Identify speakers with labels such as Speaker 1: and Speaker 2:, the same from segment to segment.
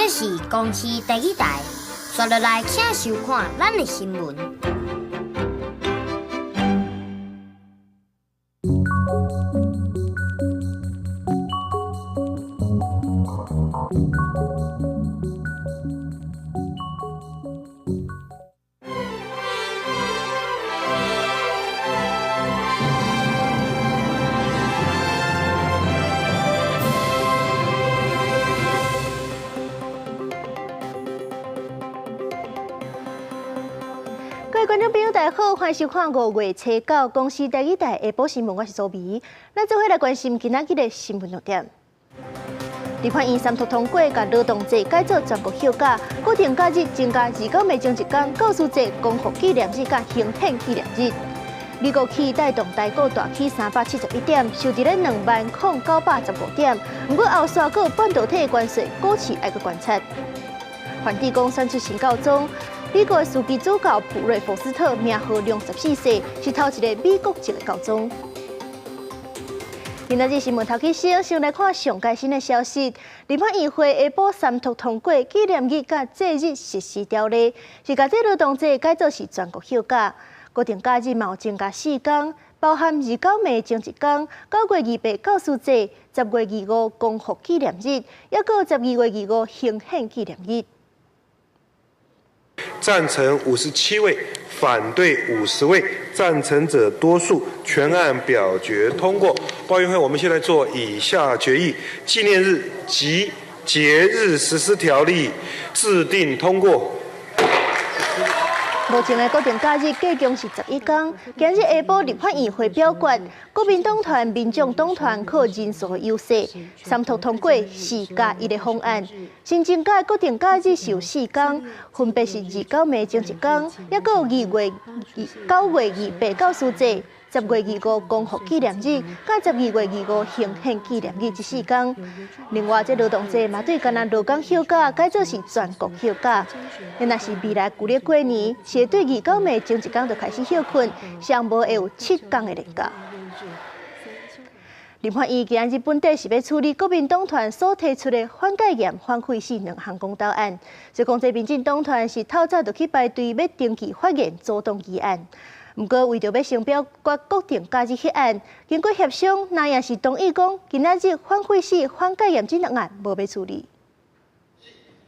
Speaker 1: 這是公視第一台，刷落來請收看咱的新聞。
Speaker 2: 各位觀眾朋友，大家好，歡迎收看5月初9公視第二台下晡新聞，我是周美。咱做伙來關心今仔日的新聞重點。立法院三讀通過，共勞動節改做全國休假，國定假日增加29暝前一工，教師節、光復紀念日佮行憲紀念日。美國起帶動台股大起371點，收佇咧20,915點。毋過後續閣有半導體關稅，股市愛閣觀察。梵蒂岡選出新教宗，美國的樞機主教普瑞福斯特名號64歲，是頭一个美國籍的教宗。今仔日新聞頭起先，先來看上蓋新的消息。立法院會下晡三讀通過紀念日佮節日實施條例，是共這勞動節改做是全國休假。國定假日嘛有增加四工，包含29暝前一工、9月28教師節、10月25光復紀念日，抑閣12月25行憲紀念日。
Speaker 3: 贊成57位，反對50位，贊成者多數，全案表決通過。報院會，我們現在做以下決議：紀念日及節日實施條例制定通過。
Speaker 2: 目前的國定假日計共是11工。今日下晡立法院會表決，國民黨團、民眾黨團靠人數的優勢，三讀通過4加1的方案。新增加的國定假日是有四工，分別是29暝前一工，抑閣有9月28教師節、10月25光復紀念日，佮12月25行憲紀念日這四工。另外，這勞動節嘛對干焦勞工休假改做是全國休假。若是未來舊曆過年，是會對29暝前一工就開始歇睏，上無會有7工的連假。立法院今日本底是欲處理國民黨團所提出的反戒嚴、反廢死兩項公投案，所以講這民進黨團是透早就去排隊欲登記發言阻擋議案。毋過為著欲先表決國定假日彼案，經過協商，那也是同意講，今仔日反廢死、反戒嚴這兩案無欲處理。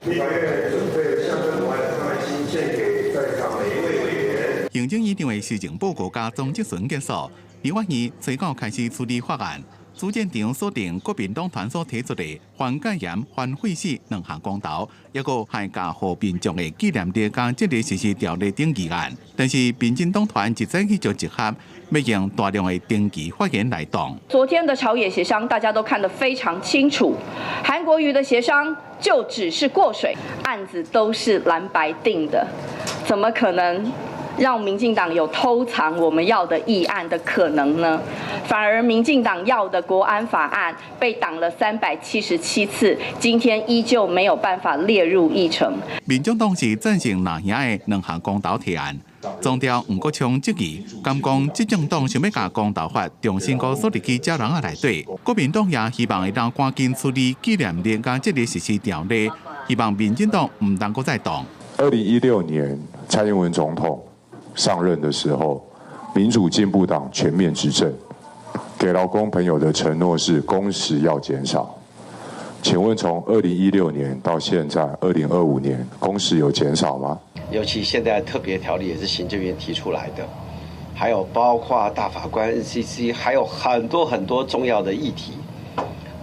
Speaker 3: 立法院準備象徵圖案康乃馨獻給在場每一位委員。
Speaker 4: 行政院長的施政報告佮總質詢結束，立法院初九開始處理法案。主戰場鎖定國民黨團所提出的反戒嚴、反廢死兩項公投，抑閣還共和平將的紀念日佮節日實施條例等議案。但是民進黨團一早起就集合，欲用大量的登記發言來擋。
Speaker 5: 昨天的朝野協商，大家都看得非常清楚，韓國瑜的協商就只是過水，案子都是藍白定的，怎麼可能讓民進黨有偷藏我們要的議案的可能呢？反而民進黨要的國安法案被擋了377次，今天依舊沒有辦法列入議程。
Speaker 4: 民眾黨是贊成藍營的兩項公投提案，總調黃國昌質疑，敢講執政黨想欲共公投法重新閣鎖入去這籠仔內底。國民黨也希望會當趕緊處理紀念日佮節日實施條例，希望民進黨毋通閣再擋。
Speaker 6: 2016年蔡英文總統上任的時候，民主進步黨全面執政，給勞工朋友的承諾是工時要減少。請問從2016年到現在2025年，工時有減少嗎？
Speaker 7: 尤其現在特別條例也是行政院提出來的，還有包括大法官 NCC，還有很多很多重要的議題，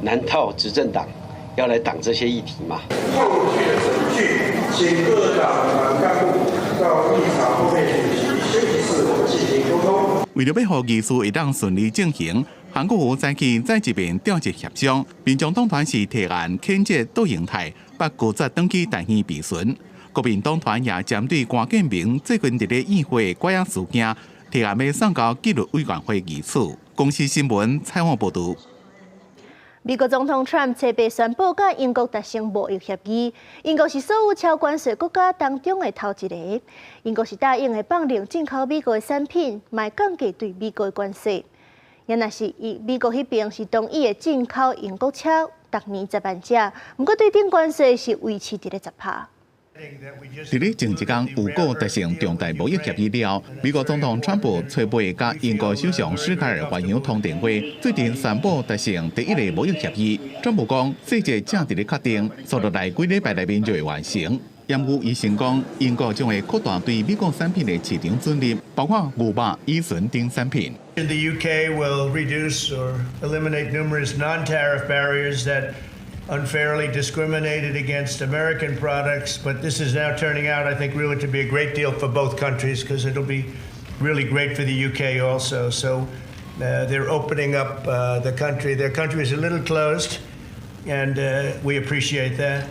Speaker 7: 難道執政黨要來擋這些議題嗎？
Speaker 3: 後續的程序，請各黨團幹部到議場後面主席休息室進行溝通。
Speaker 4: 為著欲予議事會當順利進行，韓國瑜早起再一遍召集協商，民眾黨團是提案譴責杜英泰，捌拒絕轉去大院備詢。國民黨團也針對關建明最近佇咧議會拐仔事件，提案欲送交紀律委員會議處。公視新聞採訪報導。
Speaker 2: 美國總統川普初八宣布佮英國達成貿易協議，英國是所有超關稅國家當中的頭一个。英國是答應會放任進口美國的產品，嘛會降低對美國的關稅。也若是伊美國彼邊是同意會進口英國車，逐年10萬隻，毋過對頂關稅是維持佇咧10趴。
Speaker 4: 佇咧前一工有閣達成重大貿易協議了，美國總統川普初八佮英國首相史凱爾越洋通電話，最近宣布達成第一个貿易協議。川普講細節正佇咧確定，紲落來幾禮拜內面就會完成。毋過伊先講，英國將會擴大對美國產品的市場准入，包括牛肉、乙醇等產品。
Speaker 8: The UK will reduce or eliminate numerous non-tariff barriers that unfairly discriminated against American products, but this is now turning out, I think, really to be a great deal for both countries because it'll be really great for the UK also. So they're opening up the country. Their country is a little closed, and we appreciate that.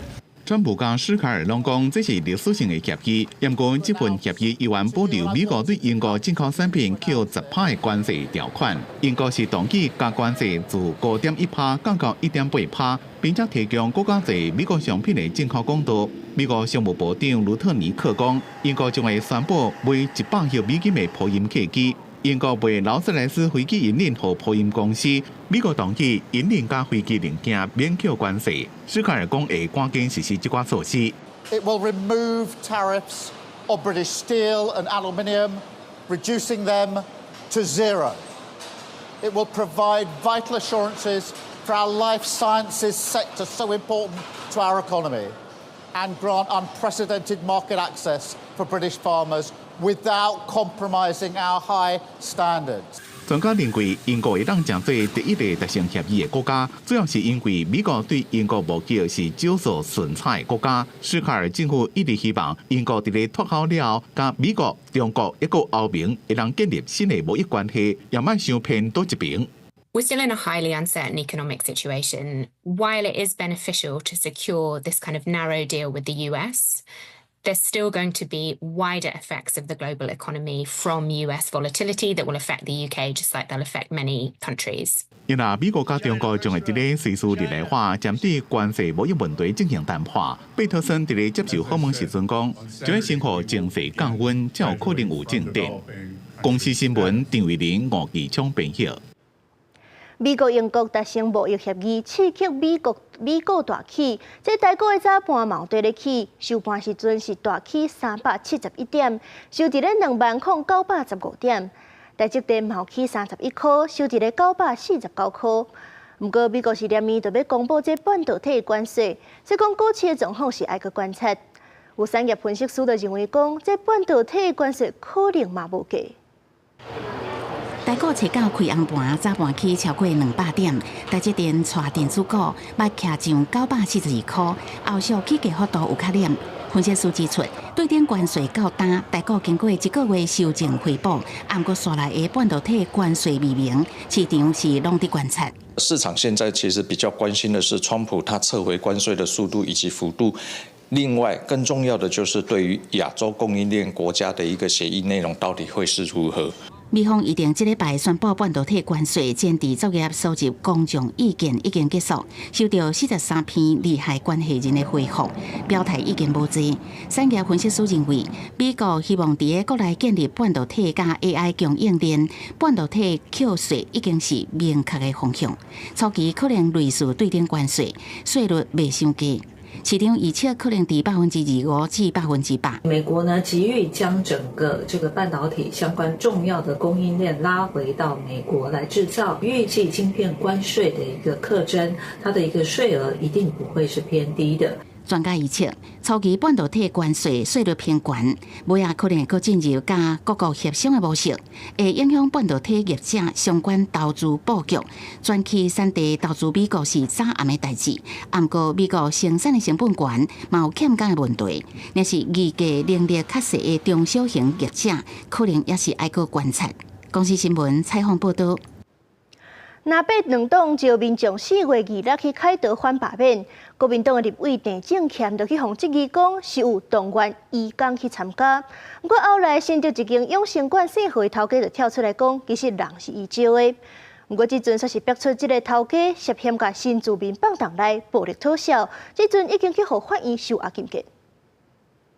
Speaker 4: 川普佮史凱爾攏講，這是歷史性的協議。毋過這份協議依然保留美國對英國進口產品扣10趴的關稅條款。英國是同意共關稅自5.1趴降到1.8趴，並且提供閣較濟美國商品的進口管道。美國商務部長盧特尼克講，英國將會宣布賣100億美金的波音客機。英國賣勞斯萊斯飛機引擎予波音公司，美國同意引擎佮飛機零件免扣關稅。史凱爾講會趕緊實施這寡措施。
Speaker 9: It will remove tariffs on British steel and aluminium, reducing them to zero. It will provide vital assurances for our life sciences sector, so important to our economy, and grant unprecedented market access for British farmers without compromising our high standards.
Speaker 4: 專家認為，英國會當成做第一个達成協議的國家，主要是因為美國對英國貿易是少數順差的國家。史凱爾政府一直希望英國佇咧脫歐了後，佮美國、中國抑閣歐盟會當建立新的貿易關係，也莫傷偏佗一邊。
Speaker 10: We're still in a highly uncertain economic situation. While it is beneficial to secure this kind of narrow deal with the US, there's still going to be wider effects of the global economy from US volatility that will affect the UK, just like they'll affect many countries.
Speaker 4: 因為美國佮中國將會佇咧瑞士日內瓦針對關稅貿易問題進行談判。貝特森佇咧接受訪問時陣講，將會先予情勢降溫，才有可能有進展。公視新聞張慧玲、吳繼昌編譯。
Speaker 2: 美國英國達成貿易協議，刺激美國美股大起。這台股的早盤嘛有綴咧起，收盤時陣是大起371點，收佇咧20,915點。台積電嘛起31箍，收佇咧949箍。毋過美國是連綿就欲公布這半導體關稅，所以講股市的狀況是愛閣觀察。有產業分析師就認為講，這半導體關稅可能嘛無價。
Speaker 11: 台股初九開紅盤，早盤起超過200點，台積電帶電子股，捌徛上942箍，後續起價幅度有較躡。分析師指出，對頂關稅到今，台股經過一個月修正回補，毋過紲來的半導體關稅未明，市場是攏佇觀察。
Speaker 12: 市場現在其實比較關心的是，川普他撤回關稅的速度以及幅度。另外，更重要的就是對於亞洲供應鏈國家的一個協議內容到底會是如何。
Speaker 11: 美方預定這禮拜宣布半導體關稅前置作業，收集公眾意見已經結束，收到43篇利害關係人的回覆，表態意見無濟。產業分析師認為，美國希望佇國內建立半導體佮 AI 供應鏈，半導體扣稅已經是明確的方向。初期可能類似對頂關稅，稅率袂傷低。市場預測可能佇25%至8%。
Speaker 13: 美國呢，急於將整個這個半導體相關重要的供應鏈拉回到美國來製造，預計晶片關稅的一個課徵，它的一個稅額一定不會是偏低的。
Speaker 11: 專家預測，初期半導體關稅稅率偏懸，尾仔可能會進入佮各國協商的模式，會影響半導體業者相關投資布局。轉去產地投資美國是早暗的代誌，毋過美國生產的成本懸，嘛有欠工的問題。若是議價能力較細的中小型業者，可能也是愛閣觀察。公視新聞採訪報道。
Speaker 2: 藍白兩黨召民眾4月26去凱道反罷免，國民黨的立委鄭正乾就去予質疑講是有動員移工去參加。毋過後來新竹一間養生館姓何的頭家就跳出來講，其實人是伊招的。毋過這陣煞是爆出這个頭家涉嫌共新住民放檔內暴力討潲，這陣已經去予法院收押禁見。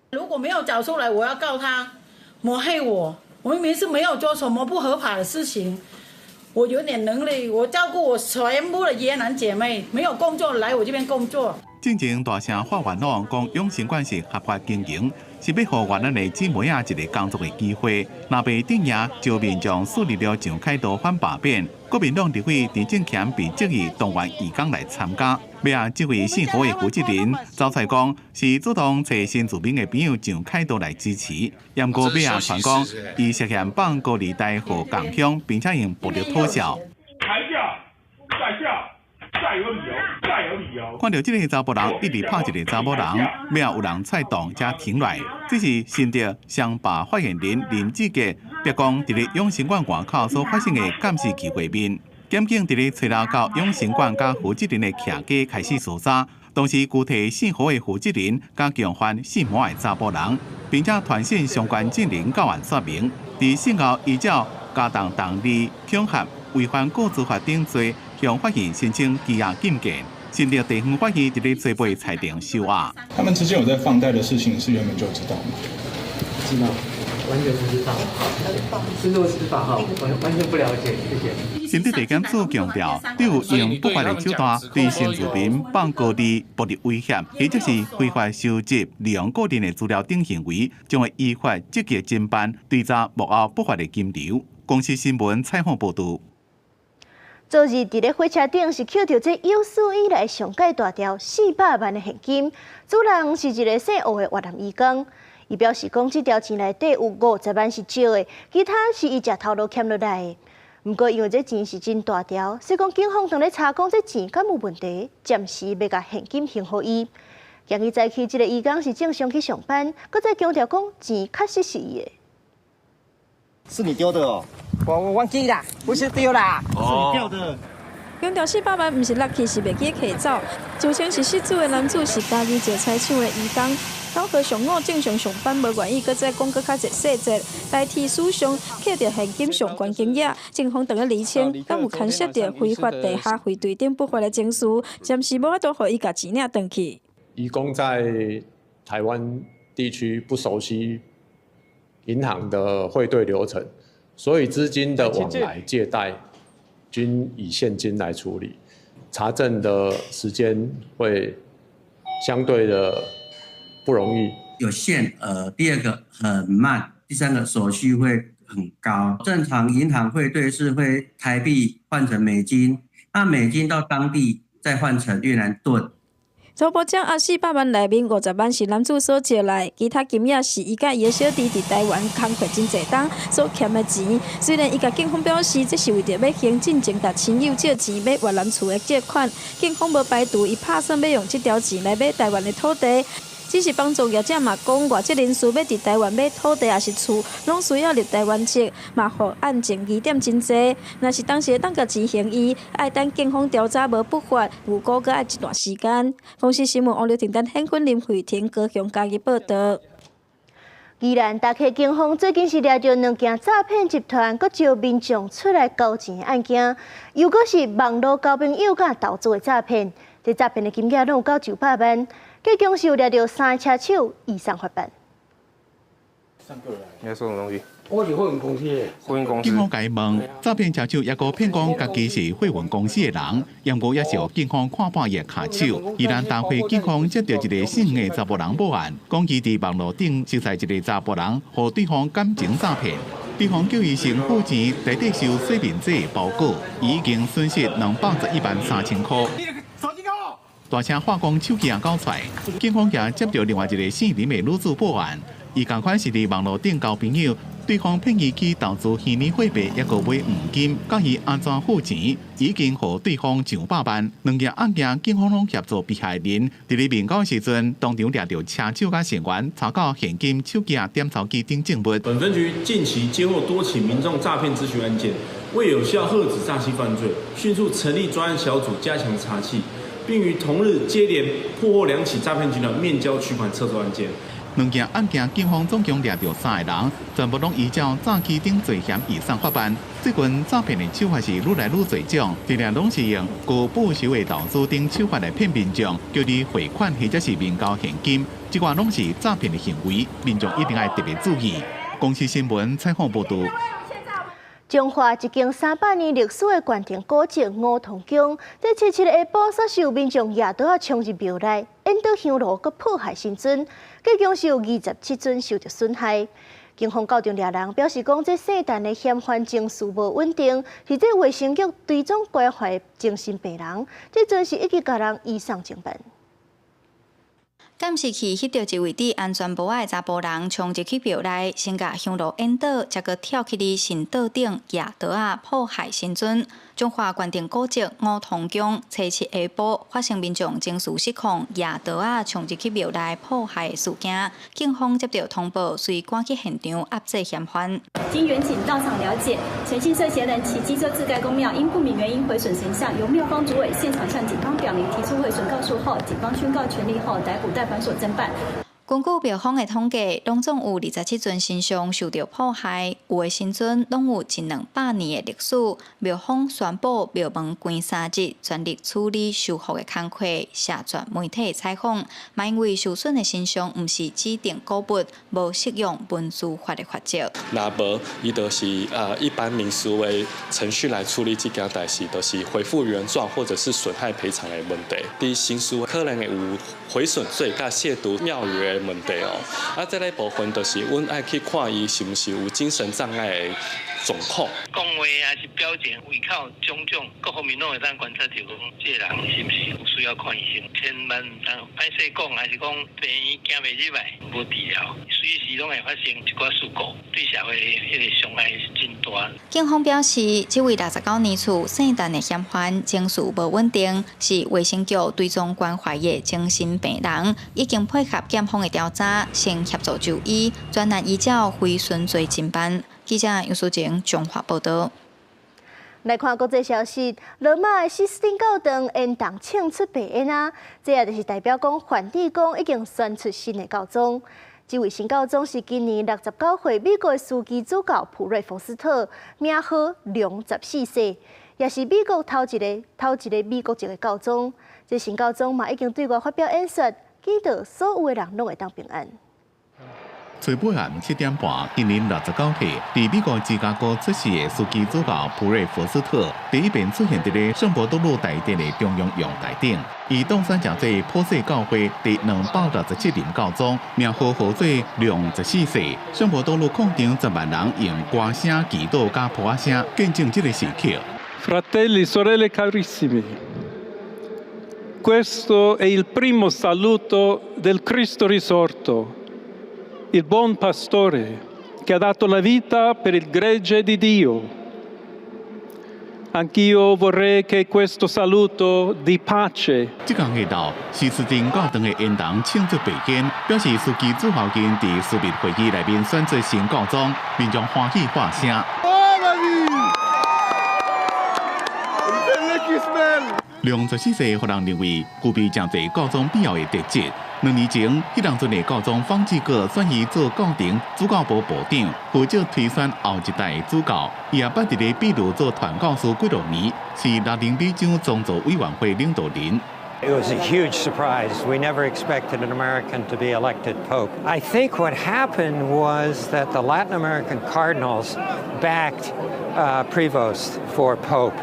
Speaker 14: 如果沒有找出來，我要告他抹黑我。我明明是沒有做什麼不合法的事情。我有點能力，我照顧我全部的越南姐妹，沒有工作來我這邊工作。
Speaker 4: 進前大聲發願望，講養生館是合法經營，是欲予越南的姊妹仔一個工作的機會。若袂頂贏，就民眾樹立了蔣凱道反罷免。國民黨立委陳正強被質疑動員義工來參加。尾仔這位姓胡的負責人走出來講，是主動揣新住民的朋友蔣凱道來支持。毋過尾仔傳講，伊涉嫌放高利貸予共鄉，並且用暴力討笑。
Speaker 15: 再有理由，再有理由。
Speaker 4: 看著這个查埔人一直拍一个查某人，尾仔有人踹動才停來。這是新竹雙壩發言人林志傑，白宮佇咧養生館外口所發生的監視器畫面。檢警佇咧吹樓到養生館佮負責人的徛家開始搜查，當時拘提姓胡的負責人，佮共犯性魔的查埔人，並且傳訊相關證人到案說明。佇訊後依照加重動力、恐嚇、違反個資法等罪，向法院申請羈押禁見。新竹地方法院佇咧初八裁定收押。
Speaker 16: 他們之間有在放貸的事情，是原本就知道嗎？
Speaker 17: 知道，完全不知道。是律師法哈，完全不了解，謝謝。
Speaker 4: 新竹地檢署強調，對有用不法的手段對新住民放高利、暴力威脅，或者是非法收集、利用個人的資料等行為，將會依法積極偵辦，追查幕後不法的金流。公視新聞採訪報導。
Speaker 2: 昨日佇咧火車頂是抾著這有史以來上蓋大條400萬的現金，主人是一个姓吳的越南移工。伊表示講，這條錢內底有50萬是借的，其他是伊食頭路欠落來的。毋過因為這錢是真大條，所以講警方當咧查講這錢敢有問題，暫時欲共現金還予伊。今日早起，這个移工是正常去上班，閣再強調講錢確實是伊的。
Speaker 18: 是你丟的哦？
Speaker 19: 我忘記啦，不是丟啦，
Speaker 18: 是你掉的。
Speaker 20: 強調400萬毋是落去，是袂記提走。自稱是失主的男子是嘉義石材廠的移工，九號上午正常上班無願意，閣再講閣較濟細節，代替史上抾著現金上懸金額，警方當咧釐清，敢有牽涉著非法地下匯兌等不法的程序，暫時無法度予伊共錢領轉去。
Speaker 21: 移工在台灣地區不熟悉銀行的匯兌流程，所以資金的往來借貸均以現金來處理，查證的時間會相對的不容易。
Speaker 22: 有限額，第二個很慢，第三個手續費很高。正常銀行匯兌是會台幣換成美金，那美金到當地再換成越南盾。
Speaker 20: 初步掌握400萬內面50萬是男子所借來，其他金額是伊佮伊的小弟佇台灣工課真濟冬所欠的錢。雖然伊共警方表示，這是為著欲還進前共親友借錢買越南厝的借款，警方無排除伊拍算欲用這條錢來買台灣的土地。只是房仲業者嘛講，外籍人士欲佇台灣買土地抑是厝，攏需要入台灣籍，嘛予案情疑點真濟。若是當時會當共錢還伊，愛等警方調查無不法，預估閣愛一段時間。公視新聞王劉婷丹、顯坤林慧婷高雄嘉義報導。
Speaker 2: 宜蘭大溪警方最近是掠著兩件詐騙集團，閣招民眾出來交錢的案件，又閣是網路交朋友佮投資的詐騙，這詐騙的金額攏有到900萬。計共是有掠著三个車手移送法辦。
Speaker 23: 你在說什麼東西？
Speaker 24: 我是貨運公司的。
Speaker 23: 貨運公司。
Speaker 4: 警方共伊問，詐騙車手抑閣騙講家己是貨運公司的人，毋過也是予警方看破伊的跤手。宜蘭大溪警方接著一个姓的查埔人報案，講伊佇網路頂熟似一个查埔人，予對方感情詐騙，對方叫伊先付錢，代替收洗面紙的包裹，伊已經損失211萬3千箍。大聲話講手機也交出來，警方也接著另外一个姓林的女子報案，伊仝款是佇網路頂交朋友，對方騙伊去投資虛擬貨幣，抑閣買黃金，教伊按怎付錢，已經予對方上百萬。兩件案件，警方攏協助被害人，佇咧面交時陣，當場掠著車手佮成員，查到現金、手機啊、點鈔機等證物。
Speaker 25: 本分局近期接獲多起民眾詐騙諮詢案件，為有效遏止詐欺犯罪，迅速成立專案小組加強查緝。並於同日接連破獲兩起詐騙集團面交取款撤訴案件。
Speaker 4: 兩件案件，警方總共掠著三个人，全部攏依照詐欺等罪嫌移送法辦。最近詐騙的手法是愈來愈濟種，定定攏是用高報酬的投資等手法來騙民眾，叫你匯款或者是面交現金，這寡攏是詐騙的行為，民眾一定愛特別注意。公視新聞採訪報導。
Speaker 2: 彰化一間300年歷史的縣定古蹟五桐宮，這七七下晡，煞是有民眾攑刀仔衝入廟內，引導香爐閣破壞神尊，計共是有27尊受著損害。警方到場掠人，表示講這聖誕的嫌犯情緒無穩定，是這衛生局追蹤關懷精神病人，這陣是已經共人移送偵辦。
Speaker 1: 監視器翕著一位戴安全帽仔的查埔人衝入去廟內，先共香爐引倒，才閣跳去佇神桌頂攑刀仔破壞神尊。彰化縣定古蹟五桐宮初七下晡發生民眾情緒失控，攑刀仔衝入去廟內破壞事件，警方接到通報，隨趕去現場押制嫌犯。
Speaker 5: 經員警到場了解，陳姓涉嫌人騎機車至該宮廟，因不明原因毀損神像，由廟方主委現場向警方表明提出毀損告訴後，警方宣告成立後逮捕帶環所偵辦。
Speaker 1: 根據廟方的統計，攏總有27尊神像受著破壞，有的神尊攏有一兩百年的歷史。廟方宣布廟門關3日，全力處理修復的工課，謝絕媒體採訪。嘛因為受損的神像毋是指定古物，無適用文資法的罰則。
Speaker 6: 若無，伊就是一般民事的程序來處理這件代誌，就是恢復原狀或者是損害賠償的問題。佇刑事可能會有毀損罪佮褻瀆廟宇的問題哦。啊，這个部分就是阮愛去看伊是毋是有精神障礙的狀況。
Speaker 23: 講話還是表情、胃口種種各方面攏會當觀察著講，這個人是毋是有需要看醫生？千萬毋通歹勢講，還是講病院行袂入來，無治療，隨時攏會發生一寡事故，對社會彼个傷害真大。
Speaker 1: 警方表示，這位69年厝姓陳的嫌犯情緒無穩定，是衛生局追蹤關懷的精神病人，已經配合檢方的調查，先協助就醫，專案依照毀損罪偵辦。記者楊淑靜彰化報導。
Speaker 2: 來看國際消息，羅馬的西斯汀教堂延堂衝出白煙啊！這也就是代表講，梵蒂岡已經選出新的教宗。這位新教宗是今年69歲美國的樞機主教普瑞福斯特，名號良十四世，也是美國頭一個美國籍的教宗。這新教宗嘛已經對外發表演說，祈禱所有的人攏會當平安。
Speaker 4: 初八暗7點半，今年69歲，佇美國芝加哥出世的樞機主教普瑞福斯特，第一遍出現佇咧聖伯多祿大殿的中央陽台頂。伊當選成做普世教會第267任教宗，名號號做良十四世。聖伯多祿廣場10萬人用歌聲、祈禱佮噗仔聲見證這个時刻。
Speaker 24: Fratelli, sorelle carissimi, questo è il primo saluto del Cristo risorto, il buon pastore che ha dato la vita per il gregge di Dio. Anch'io vorrei che questo saluto di pace.
Speaker 4: 這工下晝，西斯汀教堂的煙囱衝出白煙，表示樞機主教𪜶佇樞密會議內面選出新教宗，民眾歡喜喊聲。良十四世予人認為具備成做教宗必要的特質。2年前，彼當陣的教宗方濟各選伊做教廷主教部部長，負責推選後一代主教。伊也捌佇咧秘魯做傳教士幾多年，是拉丁美洲宗座委員會領導人。
Speaker 26: It was a huge surprise. We never expected an American to be elected pope. I think what happened was that the Latin American cardinals backed Prevost for pope.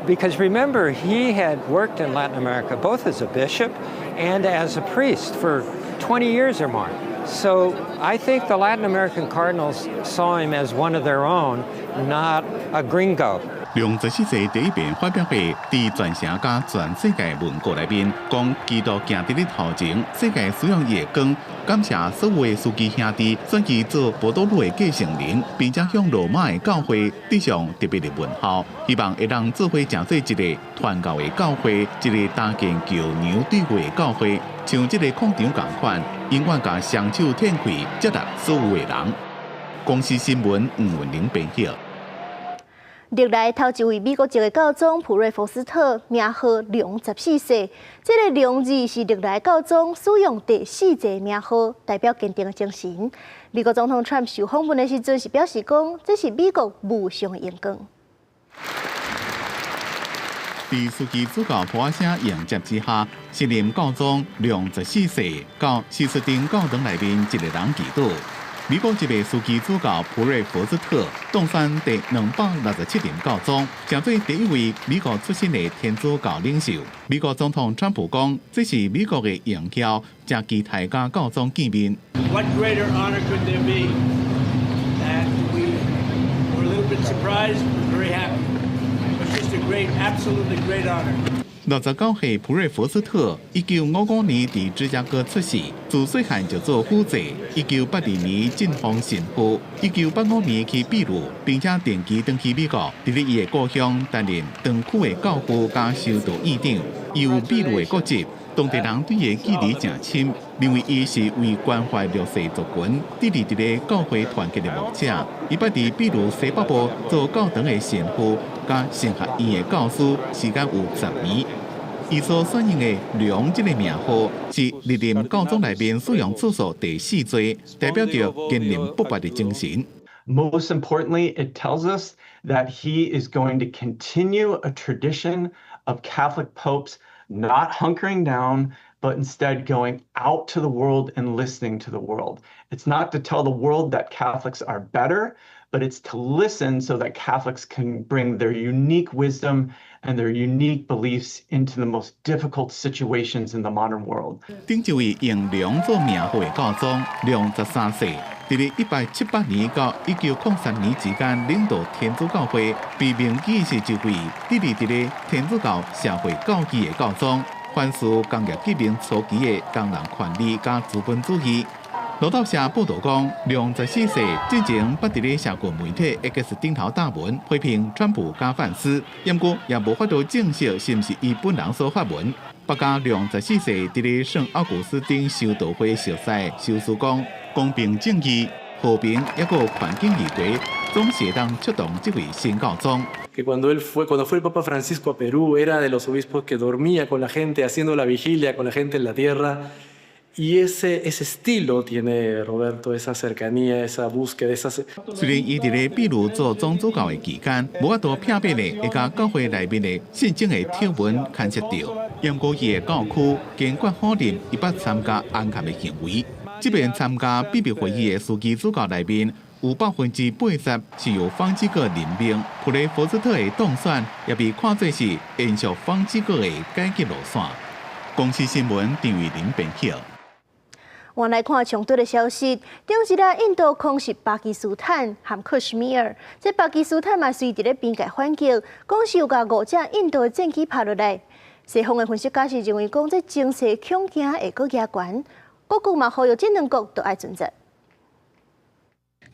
Speaker 26: Because remember, he had worked in Latin America both as a bishop and as a priest for 20 years or more. So I think the Latin American cardinals saw him as one of their own, not a gringo.
Speaker 4: 良十四世第一遍發表會，佇全城佮全世界文告內面，講基督行佇咧頭前，世界需要伊的光。感謝所有的樞機兄弟選伊做伯多祿的繼承人，並且向羅馬的教會致上特別的問候，希望會當做伙成做一个傳教的教會，一个搭建橋梁對話的教會，像這个廣場仝款，永遠共雙手展開，接納所有的人。公視新聞吳文玲編譯。
Speaker 2: 歷來頭一位美國籍的教宗普瑞福斯特，名號良十四世。這个良字是歷來教宗使用第四個名號，代表堅定的精神。美國總統川普受訪問的時陣是表示講，這是美國無上的榮光。
Speaker 4: 佇樞機主教噗仔聲迎接之下，新任教宗良十四世到西斯汀教堂內面一个人祈禱。美國這位樞機主教普瑞福斯特當選第267任教宗，成做第一位美國出身的天主教領袖。美國總統川普講，這是美國的榮耀，誠期待佮教宗見面。
Speaker 3: What greater honor could there be? And we were a little bit surprised, but very happy. It's just a great, absolutely great honor.
Speaker 4: 69歲普瑞福斯特，1955年佇芝加哥出世，自細漢就做輔祭。1982年晉封神父，1985年去秘魯，並且定期轉去美國，佇咧伊的故鄉擔任堂區的教父佮修道院長。伊有秘魯的國籍，當地人對伊的記憶誠深，認為伊是為關懷弱勢族群、致力佇咧教會團結的牧者。伊捌佇秘魯西北部做教堂的神父，佮神學院的教師，時間有10年。伊所選用的良這個名號，是歷任教宗內面使用次數第四多，代表著堅韌不拔的精神。
Speaker 7: Most importantly, it tells us that he is going to continue a tradition of Catholic popes not hunkering down, but instead going out to the world and listening to the world. It's not to tell the world that Catholics are better, but it's to listen so that Catholics can bring their unique wisdom and their unique beliefs into the most difficult situations in the modern world.
Speaker 4: 頂一位用良做名號的教宗，良13世，佇咧1878年到1903年之間領導天主教會，被銘記是一位致力佇咧天主教社會教義的教宗，反思工業革命初期的工人權利佮資本主義。路透社報導講，良14世之前捌佇咧社群媒體 X 頂頭貼文批評川普佮范斯，毋過也無法度證實是毋是伊本人所發文。北加良十四世佇咧聖奧古斯丁修道會熟似修辭講，公平正義、和平抑閣環境議題，總是會當觸動這位新教宗。
Speaker 8: Que cuando fue el Papa Francisco a Perú, era de los obispos que dormía con la gente, haciendo la vigilia con la gente en la tierra. Y ese estilo tiene Roberto, esa cercanía, esa búsqueda, esa.
Speaker 4: 雖然伊佇咧秘魯做總主教的期間，無法度避免的會共教會內面的聖經的貼文牽涉著，毋過伊的教區堅決否認伊捌參加安崁的行為。這遍參加秘密會議的樞機主教內面，有80%是由方濟各任命。普雷福斯特的當選也被看作是延續方濟各的改革路線。公視新聞張玉玲編輯。
Speaker 2: 換來看衝突的消息，頂一日印度空襲巴基斯坦和克什米爾，這巴基斯坦嘛隨佇咧邊界反擊，講是有共五架印度的戰機拍落來。西方的分析家是認為講，這情勢恐驚會閣加懸，各國嘛呼籲這兩國都愛存在。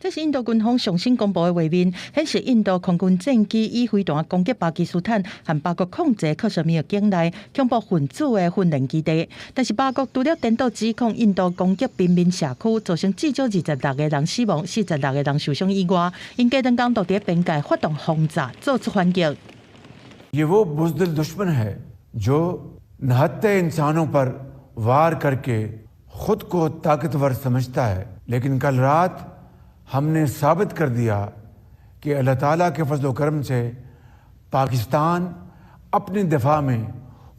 Speaker 9: 這是印度軍方上新公布的畫面，顯示印度空軍戰機以飛彈攻擊巴基斯坦和巴國控制克什米爾境內恐怖分子的訓練基地。但是巴國除了顛倒指控印度攻擊平民社區，造成至少26個人死亡、46個人受傷以外，𪜶隔兩工就佇邊界發動轟炸，做出反擊。
Speaker 10: ये वो बुज़दिल दुश्मन है जो निहत्थे इंसानों पर वार करके खुद को ताकतवर समझता है, लेकिन कल रात हमने साबित कर दिया कि अल्लाह ताला के फजल करम से पाकिस्तान अपने दिफा में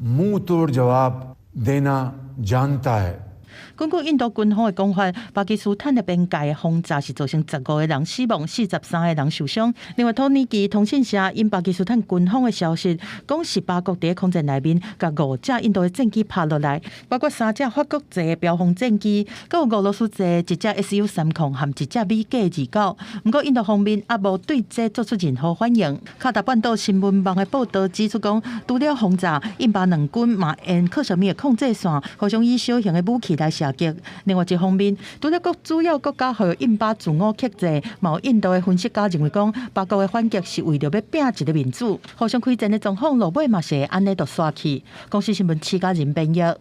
Speaker 10: मुंह तोड़ जवाब देना जानता है。
Speaker 9: 根據印度軍方的講法，巴基斯坦的邊界轟炸是造成15個人死亡、43個人受傷。另外，土耳其通訊社引巴基斯坦軍方的消息，講是巴國佇空戰內面，共五架印度的戰機拍落來，包括三架法國製的飆風戰機，閣有俄羅斯製一架 SU-30和一架米格29。毋過，印度方面猶無對這做出任何反應。卡達半島新聞網的報導指出，講除了轟炸，印巴兩軍嘛沿克什米爾控制線，互相以小型的武器來射擊。另外一方面，除了各主要國家予印巴自我克制，嘛有印度的分析家認為講，巴國的反擊是為著欲拚一个面子，互相開戰的狀況落尾嘛是會按呢就煞去。公視新聞徐嘉仁編譯。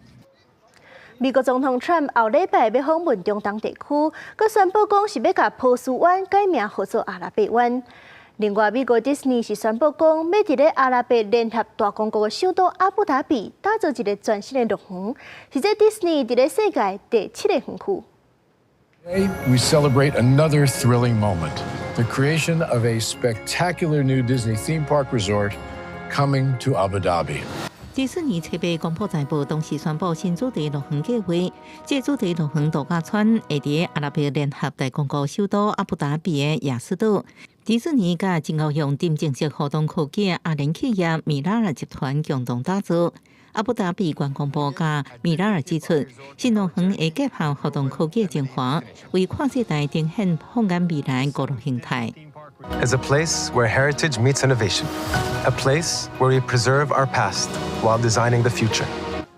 Speaker 2: 美國總統川普後禮拜欲訪問中東地區，閣宣布講是欲共波斯灣改名號做阿拉伯灣。另外，美國迪士尼是宣布講，欲佇咧阿拉伯聯合大公國的首都阿布達比打造一个全新的樂園，是這迪士尼佇咧世界第七个園區。
Speaker 12: Today, we celebrate another thrilling moment, the creation of a spectacular new Disney theme park resort coming to Abu Dhabi.
Speaker 11: 迪士尼初八公布財報，同時宣布新主題樂園計劃。這主題樂園度假村會佇阿拉伯聯合大公國首都阿布達比的亞斯島。迪士尼佮真𠢕用沉浸式互動科技的阿聯企業米拉爾集團共同打造。阿布達比觀光部佮米拉爾指出，新樂園會結合互動科技的精華，為跨世代呈現放眼未來娛樂形態。
Speaker 13: Is a place where heritage meets innovation, a place where we preserve our past while designing the future.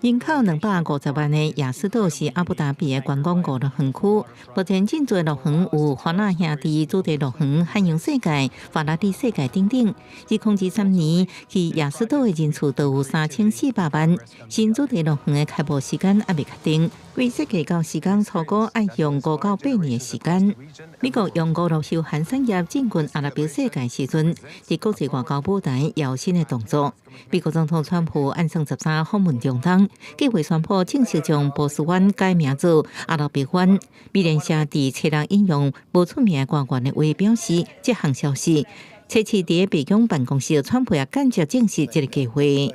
Speaker 11: 人口250萬的亞斯島是阿布達比的觀光娛樂園區。目前進駐樂園有華納兄弟主題樂園、漢陽世界、法拉利世界等等。2023年去亞斯島的人次都有3400萬。新主題樂園的開幕時間猶未確定，為設計到時間初估愛用5到8年的時間。美國用娛樂休閒產業進軍阿拉伯世界時陣，佇國際外交舞台有新的動作。美國總統川普按算13訪問中東，計劃宣布正式將波斯灣改名做阿拉伯灣。美聯社佇初六引用無出名官員的話表示，這項消息初七佇白宮辦公室，川普也間接證實這个計劃。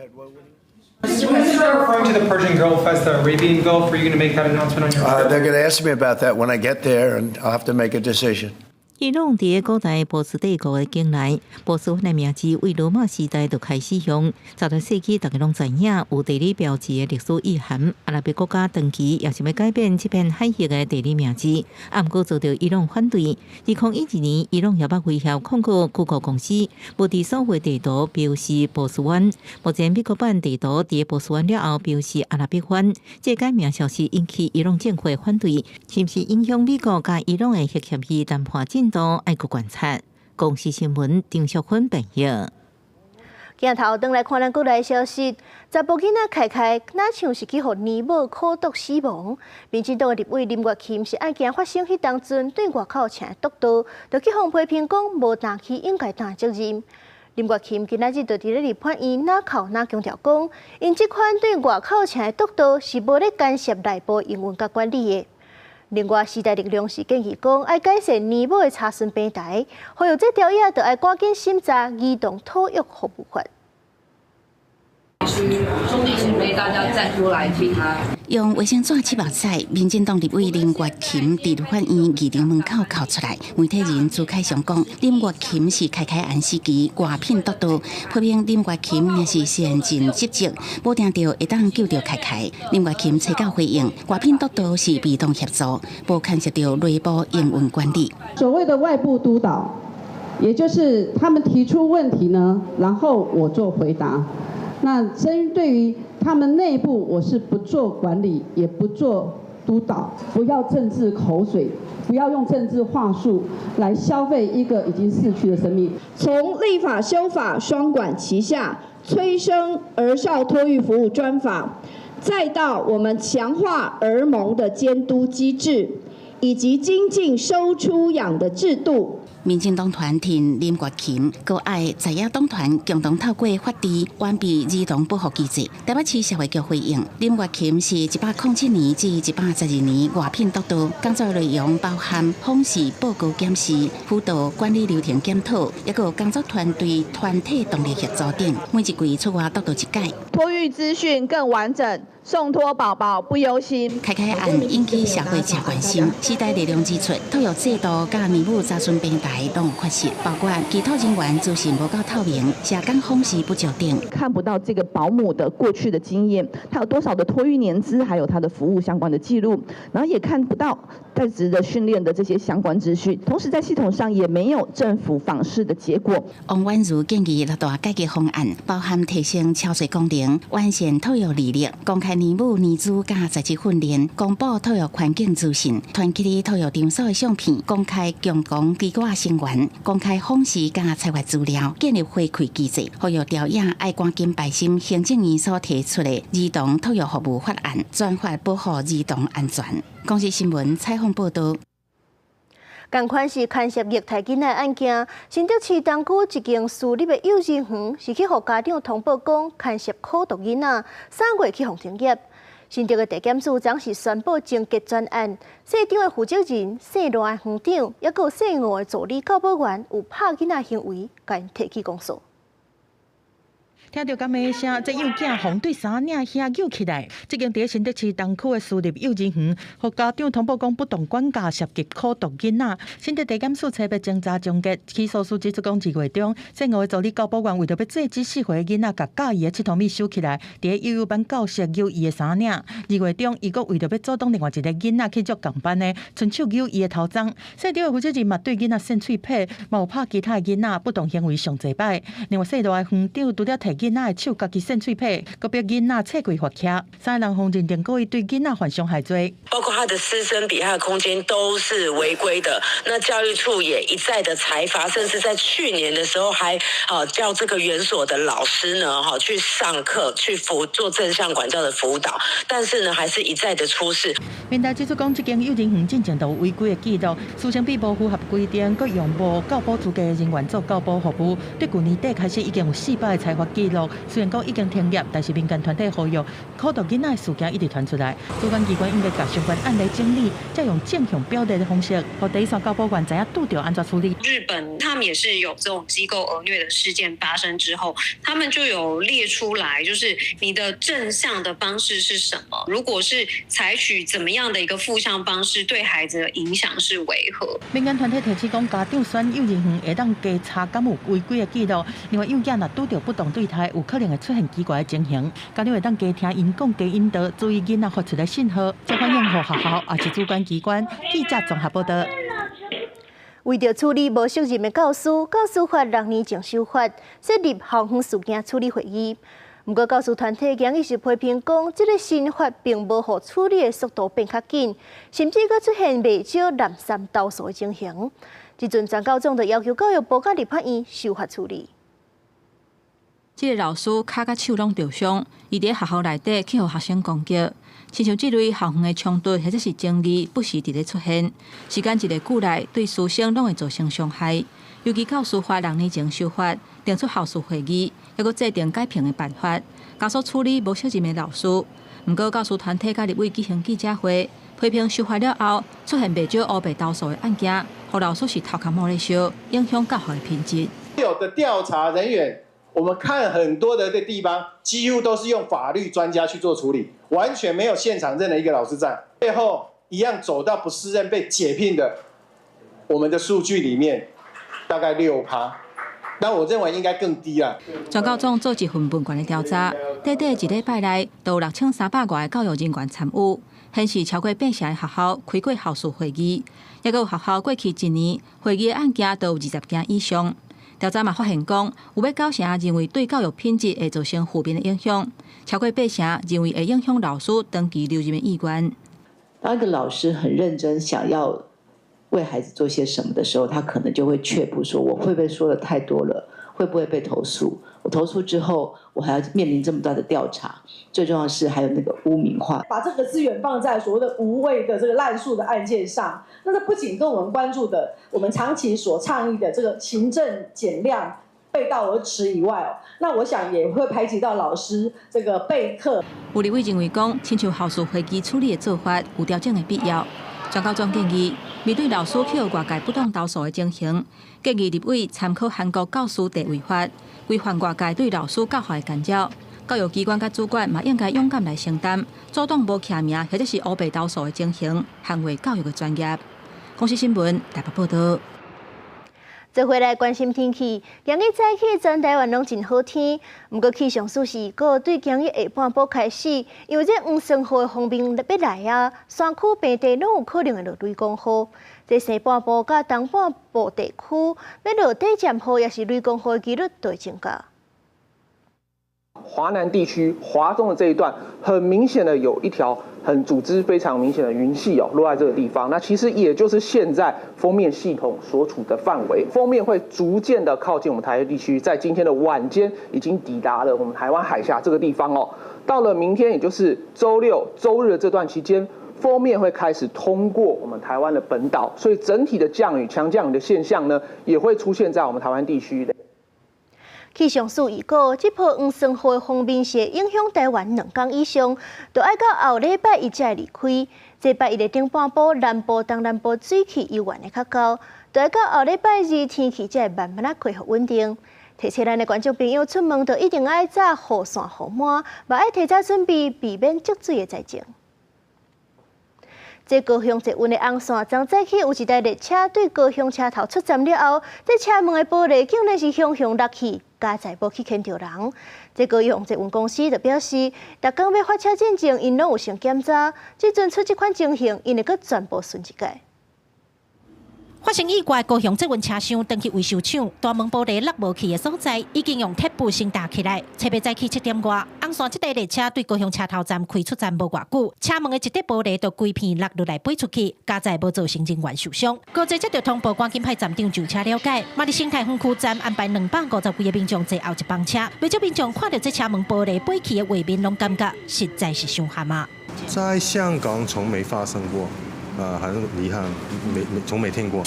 Speaker 14: Is referring to the Persian Gulf as the Arabian Gulf? Are you going to make that announcement on your?
Speaker 15: They're going to ask me about that when I get there, and I'll have to make a decision.
Speaker 11: 伊朗佇古代波斯帝國的境內，波斯灣的名字為羅馬時代就開始用。16世紀，大家攏知影有地理標誌的歷史意涵。阿拉伯國家長期也想欲改變這片海域的地理名字，啊，毋過遭著伊朗反對。2012年，伊朗也捌威脅控告谷歌公司，無佇所有地圖標示波斯灣。目前美國版地圖佇波斯灣了後標示阿拉伯灣，這改名消息引起伊朗政府的反對，是毋是影響美國佮伊朗的核協議談判進度？愛閣觀察。公視新聞張淑芬編譯。
Speaker 2: 鏡頭轉來看咱國內消息，查埔囡仔凱凱，若像是去予奶母苦毒死亡。民進黨的立委林月琴是案件發生彼當陣對外口請督導，就去予批評講無擔起應該擔責任。林月琴今仔日就佇咧立法院哪哭哪強調講，𪜶這款對外口請的督導是無咧干涉內部營運佮管理的。另外，時代力量是建議講，愛改善奶母的查詢平台，呼籲這條約就愛趕緊審查兒童托育服務法。
Speaker 16: 兄弟姐妹，大家站出來替他。
Speaker 17: 用衛生紙拭目屎，民進黨立委林月琴佇立法院議場門口哭出來。媒體人朱凱翔講，林月琴是凱凱案時期外聘督導，批評林月琴若是善盡職責，無定著會當救著凱凱。林月琴初九回應，外聘督導是被動協助，無牽涉著內部營運管理。
Speaker 27: 所謂的外部督導，也就是他們提出問題呢，然後我做回答。那針對於他們內部，我是不做管理，也不做督導，不要政治口水，不要用政治話術來消費一個已經逝去的生命。
Speaker 28: 從立法修法雙管齊下，催生兒少托育服務專法，再到我們強化兒盟的監督機制，以及精進收出養的制度。
Speaker 17: 民進黨團挺林月琴，閣愛在野黨團共同透過法治完備兒童保護機制。台北市社會局回應，林月琴是107年至112年外聘督導，工作內容包含訪視報告檢視、輔導管理流程檢討，抑閣工作團隊團體動力協助等。每一季出外督導一擺。
Speaker 28: 托育資訊更完整。送托寶寶不憂心。
Speaker 17: 凱凱案引起社會誠關心，時代力量指出，托育制度佮奶母查詢平台攏有缺失，包括寄托人員資訊無夠透明、社工訪視不足等。
Speaker 29: 看不到這個保姆的過去的經驗，他有多少的托育年資，還有他的服務相關的記錄，然後也看不到在職的訓練的這些相關資訊，同時在系統上也沒有政府訪視的結果。
Speaker 17: 王婉如建議六大改革方案，包含提升超稅功能、完善托育履歷、公開奶母年資佮在職訓練、公布托育環境資訊、團結托育場所的相片、公開強強機構成員、公開訪視佮查閱資料、建立回饋機制，呼籲朝野愛趕緊排審行政院所提出的兒童托育服務法案，專法保護兒童安全。公視新聞採訪報導。
Speaker 2: 仝款是牽涉虐待囡仔案件，新竹市東區一間私立的幼兒園是去予家長通報講牽涉苦毒囡仔，3月去予停業。新竹的地檢署昨是宣布終結全案，姓張的負責人、姓賴的園長，抑閣姓吳的助理教保員有拍囡仔行為，共𪜶提起公訴。
Speaker 9: 聽著敢罵聲，這幼囝予對衫領遐扭起來。這間佇新竹市東區的私立幼兒園，予家長通報講不當管教涉及苦毒囡仔。新竹地檢署揣欲偵查終結，起訴書指出講2月中，這五个助理教保員為著欲制止4歲的囡仔，共教伊的𨑨迌物收起來，佇幼幼班教室扭伊的衫領。2月中，伊閣為著欲阻擋另外一个囡仔去接仝班的，伸手扭伊的頭鬃。細長的負責人嘛對囡仔搧喙䫌，嘛有拍其他的囡仔，不當行為上濟擺。另外細路的園長除了提囡仔的手，家己搧喙䫌，閣逼囡仔切開罰徛，三个人予認定故意對囡仔犯傷害罪。
Speaker 5: 包括他的師生比、他的空間都是違規的。那教育處也一再的裁罰，甚至在去年的時候還叫這個園所的老師呢，去上課去輔做正向管教的輔導，但是呢，還是一再的出事。
Speaker 9: 民代指出講，這間幼兒園進前就有違規的記錄，師生比無符合規定，閣用無教保資格的人員做教保服務。對舊年底開始已經有4擺的裁罰記錄，雖然講已經停業，但是民間團體呼籲，苦毒囡仔的事件一直傳出來，主管機關應該共相關案例整理，再用正向表列的方式，予第一線教保員知影拄著按怎處理。
Speaker 6: 日本他們也是有這種機構兒虐的事件發生之後，他們就有列出來，就是你的正向的方式是什麼？如果是採取怎麼樣的一個負向方式，對孩子的影響是為何？
Speaker 9: 民間團體提醒講，家長選幼兒園會當加查敢有違規的記錄，另外幼囝若拄著不當對待，有可能會出現奇怪的情形。家長會當加聽𪜶講，加引導，注意囡仔發出的信號，才反映予學校抑是主管機關。記者綜合報導。
Speaker 2: 為著處理無適任的教師，教師法6年前修法，設立校園事件處理會議。毋過教師團體今日是批評講，這个新法並無予處理的速度變較緊，甚至閣出現袂少濫三投訴的情形。這陣全教總就要求教育部佮立法院修法處理。
Speaker 1: 這个老師跤佮手攏著傷，伊佇學校內底去予學生攻擊，親像這類校園的衝突或者是爭議，不時佇咧出現。時間一个久來，對師生攏會造成傷害。尤其教師法6年前修法，定出校事會議，抑閣制定改評的辦法，加速處理無適任的老師。毋過教師團體佮立委舉行記者會，批評修法了後出現袂少烏白投訴的案件，予老師是頭殼冒咧燒，影響教學的品質。
Speaker 18: 有的調查人員，我們看很多的地方，幾乎都是用法律專家去做處理，完全沒有現場任何一個老師在。最後一樣走到不適任被解聘的，我們的數據裡面大概6趴，那我認為應該更低啦。
Speaker 1: 全教總做一份問卷的調查，短短一禮拜內，就有6300外个教育人員參與，顯示超過八成的學校開過校事會議，抑閣有學校過去一年會議的案件都有20件以上。調查嘛發現講，有欲九成認為對教育品質會造成負面的影響，超過八成認為會影響老師長期留任的意願。
Speaker 19: 當一個老師很認真想要為孩子做些什麼的時候，他可能就會卻步，說我會不會說的太多了？會不會被投訴？我投訴之後，我還要面臨這麼大的調查。最重要的是還有那個污名化。
Speaker 20: 把這個資源放在所謂的無謂的這個濫訴的案件上，那這不僅跟我們關注的、我們長期所倡議的這個行政減量背道而馳以外，那我想也會排擠到老師這個備課。
Speaker 1: 有立委認為講，親像校事會議處理的做法有調整的必要。全教總建議，面對老師去外界不當投訴的情形，建議立委參考韓國教師地位法，規範外界對老師教學的干擾。教育機關佮主管嘛應該勇敢來承擔，阻擋無記名或者是烏白投訴的情形，捍衛教育的專業。公視新聞台北報導。
Speaker 2: 做伙來關心天氣，今日早起全台灣攏真好天，毋過氣象署是預告對今日下半晡開始，因為這黃酸雨的鋒面欲來啊，山區平地攏有可能會落雷公雨。這西半部佮東半部地區，欲落短暫雨抑是雷公雨的幾率都會增加。
Speaker 21: 華南地區華中的這一段，很明顯的有一條很組織非常明顯的雲系哦，落在這個地方。那其實也就是現在鋒面系統所處的範圍，鋒面會逐漸的靠近我們台灣地區，在今天的晚間已經抵達了我們台灣海峽這個地方哦。到了明天，也就是週六、週日的這段期間，鋒面會開始通過我們台灣的本島，所以整體的降雨、強降雨的現象呢，也會出現在我們台灣地區的。
Speaker 2: 氣象署預告，這波黃酸雨的鋒面是會影響台灣2工以上，就愛到後禮拜伊才會離開。這拜一的頂半晡，南部、東南部水汽猶原會較厚，就愛到後禮拜二天氣才會慢慢仔恢復穩定。提醒咱的觀眾朋友出門就一定愛紮雨傘雨帽，嘛愛提早準備，避免積水的災情。這高雄捷運的紅線，昨早起有一台列車對高雄車頭出站了後，這車門的玻璃竟然是雄雄落去，佳哉無去牽著人。這高雄捷運公司就表示，逐工欲發車進前，𪜶攏有先檢查，這陣出這款情形，𪜶會閣全部巡一擺。
Speaker 3: 發生意外，高雄捷運車廂轉去維修廠，大門玻璃落無去的所在，已經用鐵布先搭起來。冊早早起7點外，紅線這台列車對高雄車頭站開出站無偌久，車門的一塊玻璃就規片落落來飛出去，佳哉無造成人員受傷。高捷接著通報，趕緊派站長上車了解。嘛佇生態園區站安排250幾个民眾坐後一班車，袂少民眾看著這車門玻璃飛去的畫面，攏感覺實在是傷譀啊！
Speaker 4: 在香港從沒發生過。啊，很遺憾，沒沒從沒聽過。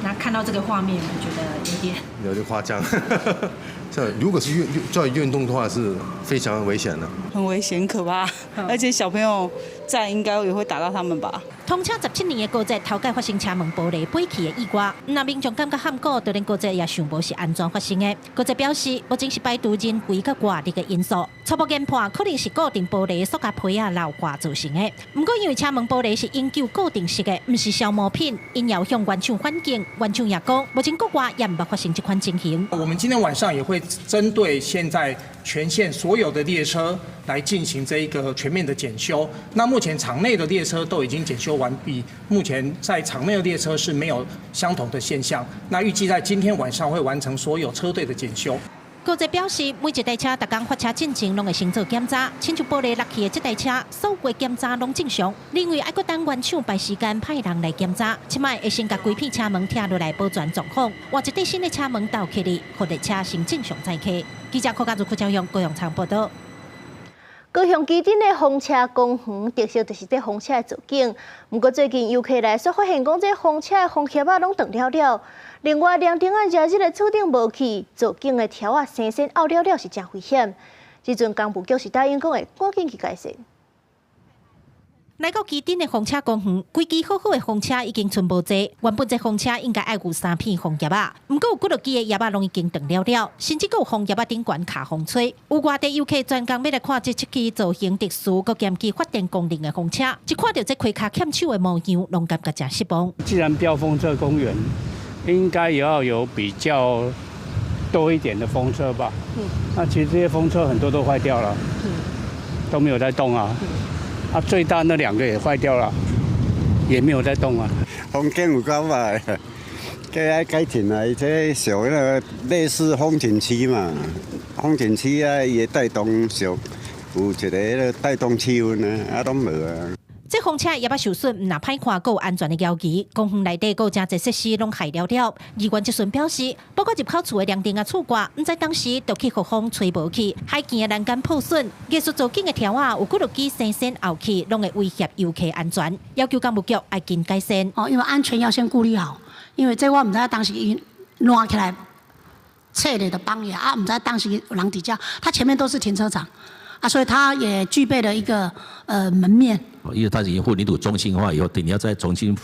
Speaker 3: 那看到這個畫面，我覺得有點
Speaker 4: 有點誇張。這如果是運在運動的話，是非常危險的。
Speaker 7: 很危險，可怕，而且小朋友在應該也會打到他們吧。
Speaker 3: 通車17年的高捷頭擺發生車門玻璃飛去的意外，若民眾感覺譀古，就連高捷也想無是按怎發生的。高捷表示，目前是排除人為佮外力的因素，初步研判可能是固定玻璃塑膠皮仔老化造成的。毋過因為車門玻璃是永久固定式的，毋是消磨品，𪜶也有向原廠反映，原廠也講，目前國外也毋捌發生這款情形。
Speaker 8: 我們今天晚上也會針對現在全線所有的列車來進行這一個全面的檢修。那目前場內的列車都已經檢修完畢，目前在場內的列車是沒有相同的現象。那預計在今天晚上會完成所有車隊的檢修。
Speaker 3: 高捷表示，每一台車逐工發車進前，攏會先做檢查，親像玻璃落去的這台車，所有檢查攏正常。另外，愛閣等原廠排時間派人來檢查，這擺會先共規片車門拆落來保全狀況，換一塊新的車門鬥起來，予列車先正常載客。記者柯家如、柯昭勇高雄場報道。
Speaker 2: 高雄旗津的風車公園特色就是這風車的造景，毋過最近遊客來煞發現講，這風車的風葉仔攏斷了了。另外，涼亭仔熱日的厝頂無去，造景的柱仔生鉎拗了了是誠危險。這陣工務局是答應講會趕緊去改善。
Speaker 3: 來到旗津的風車公園，規支好好的風車已經賰無濟。原本這風車應該愛有三片風葉仔，毋過有幾落支的葉仔攏已經斷了了，甚至閣有風葉仔頂懸卡風吹。有外地遊客專工欲來看這七支造型特殊、閣兼具發電功能的風車，一看著這開跤欠手的模樣，攏感覺誠失望。
Speaker 22: 既然標風車公園，應該也要有比較多一點的風車吧？那其實這些風車很多都壞掉了，都沒有在動啊。啊，最大那兩個也壞掉了，也沒有在動啊。
Speaker 23: 風景有夠壞，該愛改進啊！伊這小那個類似風景區嘛，風景區啊，伊會帶動小有一個彼個帶動氣氛啊，啊攏無啊。
Speaker 3: 這風車葉仔受損，毋但歹看，閣有安全的疑慮。公園內底閣有誠濟設施攏害了了。議員質詢表示，包括入口處的涼亭仔厝掛，毋知當時就去予風吹無去，海墘的欄杆破損，藝術造景的柱仔有幾落支生鉎拗去，攏會威脅遊客安全，要求工務局愛緊改善。
Speaker 24: 哦，因為安全要先顧慮好，因為這我毋知當時伊爛起來，切咧就崩去啊，毋知當時有人佇遮，它前面都是停車場。啊，所以它也具備了一個門面。
Speaker 25: 因為它已經混凝土中心化以後，你要再重新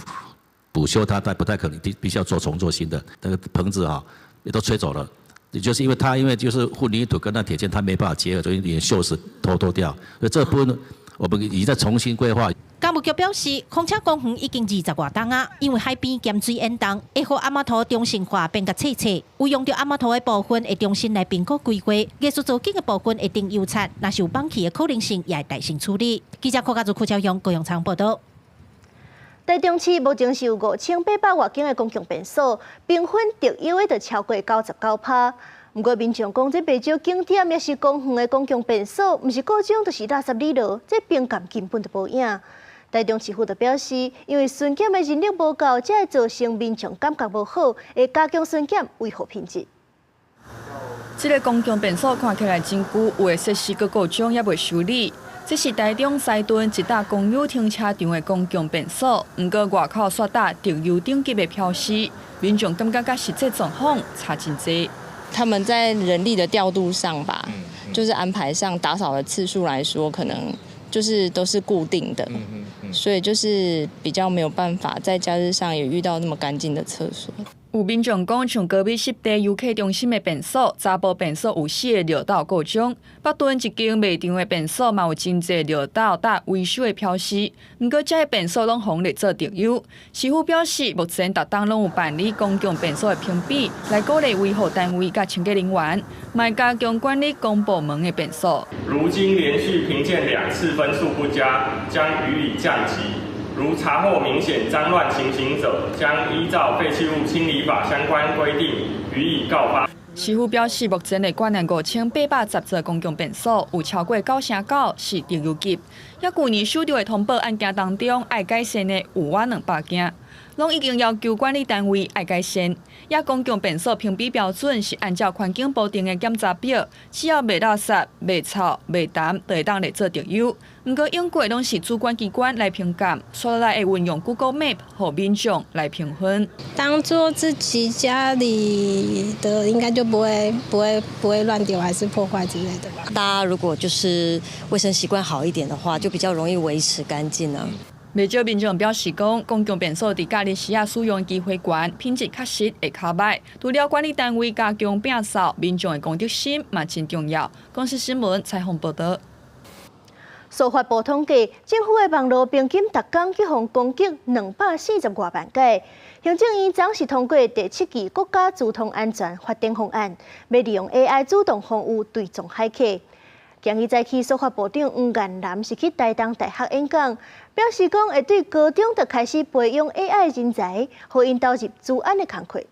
Speaker 25: 補修它，但不太可能，必須要做重做新的。那個棚子哈也都吹走了，也就是因為它因為就是混凝土跟那鐵件它沒辦法結合，所以有點鏽蝕脫脫掉。所以這部分我們已經在重新規劃。
Speaker 3: 工務局表示，風車公園已經20外冬啊，因為海邊鹹水淹動，會予阿媽塗中心化變較細細，有用著阿媽塗的部分會重新來評估規劃，藝術造景的部分會定油漆，若是有崩去的可能性，也會代先處理。記者柯家如、柯昭勇、高雄場報道。
Speaker 2: 台中市目前是有5800外間的公共便所，評分特優的就超過99%。毋過民眾講，這袂少景點抑是公園的公共便所，毋是故障就是垃圾裡落，這評鑑根本就無影。台中市府就表示，因為巡檢的人力無夠，才會造成民眾感覺無好，會加強巡檢維護品質。
Speaker 26: 這個公共便所看起來真舊，有的設施閣故障猶未修理。這是台中西屯一搭公有停車場的公共便所，毋過外口煞打特優等級的標示，民眾感覺佮實際狀況差真濟。
Speaker 30: 他們在人力的調度上吧，就是安排上打掃的次數來說，可能就是都是固定的。所以就是比較沒有辦法在假日上也遇到那麼乾淨的廁所。
Speaker 26: 有民眾講，像高美濕地遊客中心的便所，查埔便所有四个尿斗故障；北屯一間賣場的便所嘛有真濟尿斗搭維修的標示。毋過，這个便所攏予列做特優。市府表示，目前逐冬攏有辦理公共便所的評比，來鼓勵維護單位佮清潔人員，嘛加強管理公部門的便所。
Speaker 10: 如今連續評鑑兩次分數不佳，將予以降級。如查獲明顯髒亂情形者，將依照廢棄物清理法相關規定予以告發。
Speaker 26: 市府表示，目前的縣內5810座公共便所，有超過99%是特優級。抑舊年收著的通報案件當中，愛改善的有倚200件，攏已經要求管理單位愛改善。抑公共便所評比標準是按照環境部定的檢查表，只要袂垃圾、袂臭、袂澹，就會當列做特優。毋過，永過攏是主管機關來評鑑，煞來會運用 Google Map 予民眾來評分。
Speaker 11: 當做自己家裡的，應該就不會亂丟，還是破壞之類的吧。
Speaker 12: 大家如果就是衛生習慣好一點的話，就比較容易維持乾淨啊。
Speaker 26: 袂少民眾表示講，公共便所佇假日時仔使用機會懸，品質確實會較䆀。除了管理單位加強摒掃，民眾的公德心嘛真重要。公視新聞採訪報導。
Speaker 2: 司法部統計，政府的網路平均逐工去予攻擊240外萬擺。行政院昨是通過第七期國家資通安全發展方案，欲利用 AI 主動防禦對撞駭客。今日早起，司法部長黃彥南是去台東大學演講，表示講會對高中就開始培養 AI 人才，予𪜶投入資安的工課。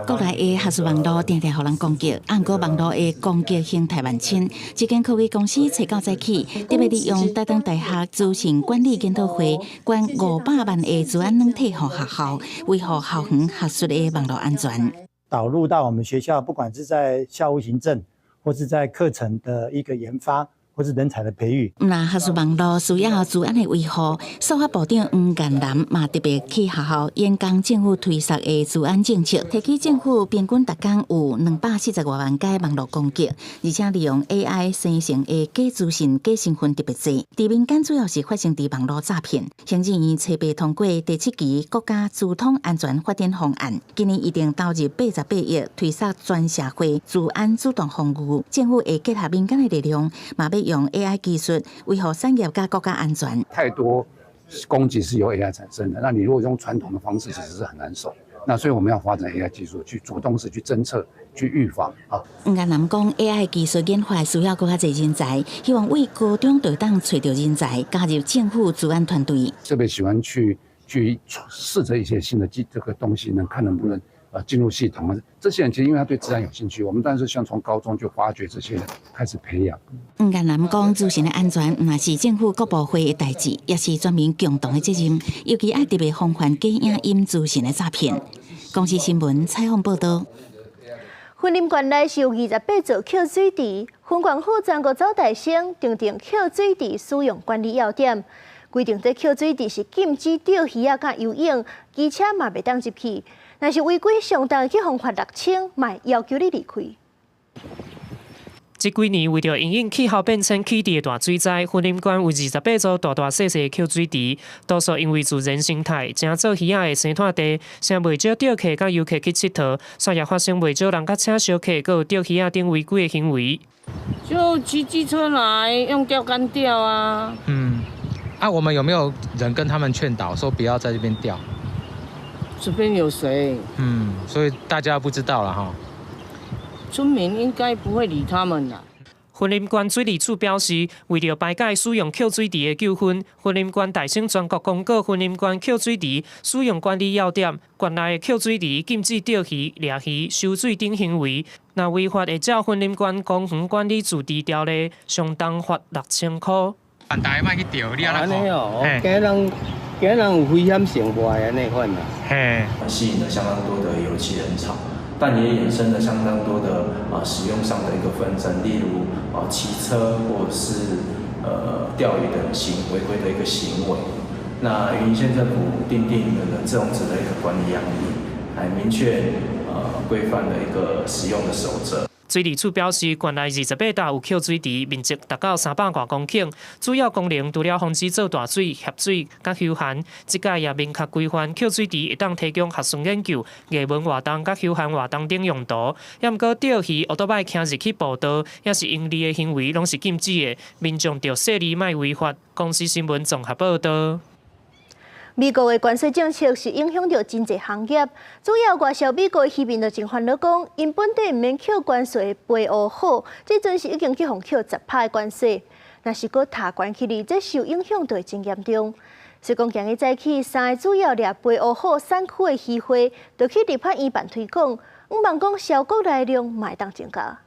Speaker 17: 國內的學術網路定定予人攻擊，毋過網路的攻擊形態萬千。這間科技公司揣九早起，特別利用台東大學資訊管理研討會，捐500萬的資安軟體予學校，維護校園學術的網路安全。
Speaker 13: 導入到我們學校，不管是在校務行政，或是在課程的一個研發，或是人才的培育。
Speaker 17: 毋但學術網路需要資安的維護，司法部長黃彥南嘛特別去學校演講政府推捒的資安政策，提起政府平均逐工有240外萬擺網路攻擊，而且利用 AI 生成的假資訊、假身份特別濟。佇民間主要是發生佇網路詐騙。行政院初八通過第七期國家資通安全發展方案，今年一定投入88億推捒全社會資安主動防禦。政府會結合民間的力量，嘛欲用 AI 技術維護產業佮國家安全。
Speaker 14: 太多攻擊是由 AI 產生的，那你如果用傳統的方式，其實是很難守。那所以我們要發展 AI 技術，去主動式去偵測、去預防啊。
Speaker 17: 黃彥南講，AI 技術研發需要閣較濟人才，希望對高中就當揣著人才加入政府資安團隊。
Speaker 14: 特別喜歡去試著一些新的技這個東西，能看能不能進入系統啊。這些人其實因為他對資安有興趣，我們當然是希望從高中就發掘這些人，開始培養。
Speaker 17: 黃彥南講，資訊的安全毋但是政府各部會的代誌，也是全民共同的責任，尤其愛特別防範假影音資訊的詐騙。公視新聞採訪報導。
Speaker 2: 雲林縣內是有28座抾水池，雲縣府昨昏走大聲訂定抾水池使用管理要點，規定這抾水池是禁止釣魚仔佮游泳，機車嘛袂當入去。若是違規上重去予罰6000，嘛要求你離開。
Speaker 15: 這幾年為著因應氣候變遷起的大水災，雲林縣有28座大大細細的抾水池，多數因為自然生態，成做魚仔的生態地，誠袂少釣客佮遊客去𨑨迌，煞也發生袂少人佮車相客，閣有釣魚仔等違規的行為。
Speaker 16: 就騎機車來用釣竿釣啊。
Speaker 27: 嗯，啊，我們有沒有人跟他們勸導，說不要在這邊釣？
Speaker 16: 這邊有誰？
Speaker 27: 嗯，所以大家不知道了哈。
Speaker 16: 村民應該不會理他們啦。
Speaker 15: 雲林縣水利署表示，為著排解使用抾水池的糾紛，雲林縣大聲全國公告雲林縣抾水池使用管理要點，縣內的抾水池禁止釣魚、掠魚、收水等行為。若違法會照雲林縣公園管理自治條例，相當罰6000箍。
Speaker 27: 大家莫去釣，你按呢
Speaker 28: 哦，驚人驚人有危險性無愛按呢款啦。
Speaker 27: 嘿，
Speaker 29: 吸引了相當多的遊憩人潮。但也衍生了相當多的使用上的一個紛爭，例如騎車或者是釣魚等行違規的一個行為。那雲林縣政府訂定了這樣子的一個管理樣例，來明確規範的一個使用的守則。
Speaker 15: 水利署表示，縣內28搭有抾水池，面積達到300外公頃，主要功能除了防止做大水、協水佮休閒。這屆也明確規範抾水池會當提供學術研究、藝文活動佮休閒活動等用途。抑毋過釣魚、歐多擺騎入去步道，抑是盈利的行為，攏是禁止的。民眾著細膩莫違法。公視新聞綜合報導。
Speaker 2: 美國的關稅政策是影響著真濟行業，主要外銷美國的漁民就真煩惱，講𪜶本底毋免扣關稅的白烏虎，這陣是已經去予扣10趴的關稅，若是閣提懸起來，這受影響就會真嚴重。所以講，今日早起三个主要掠白烏虎產區的漁會，就去立法院辦推廣，向望講銷國內量嘛會當增加。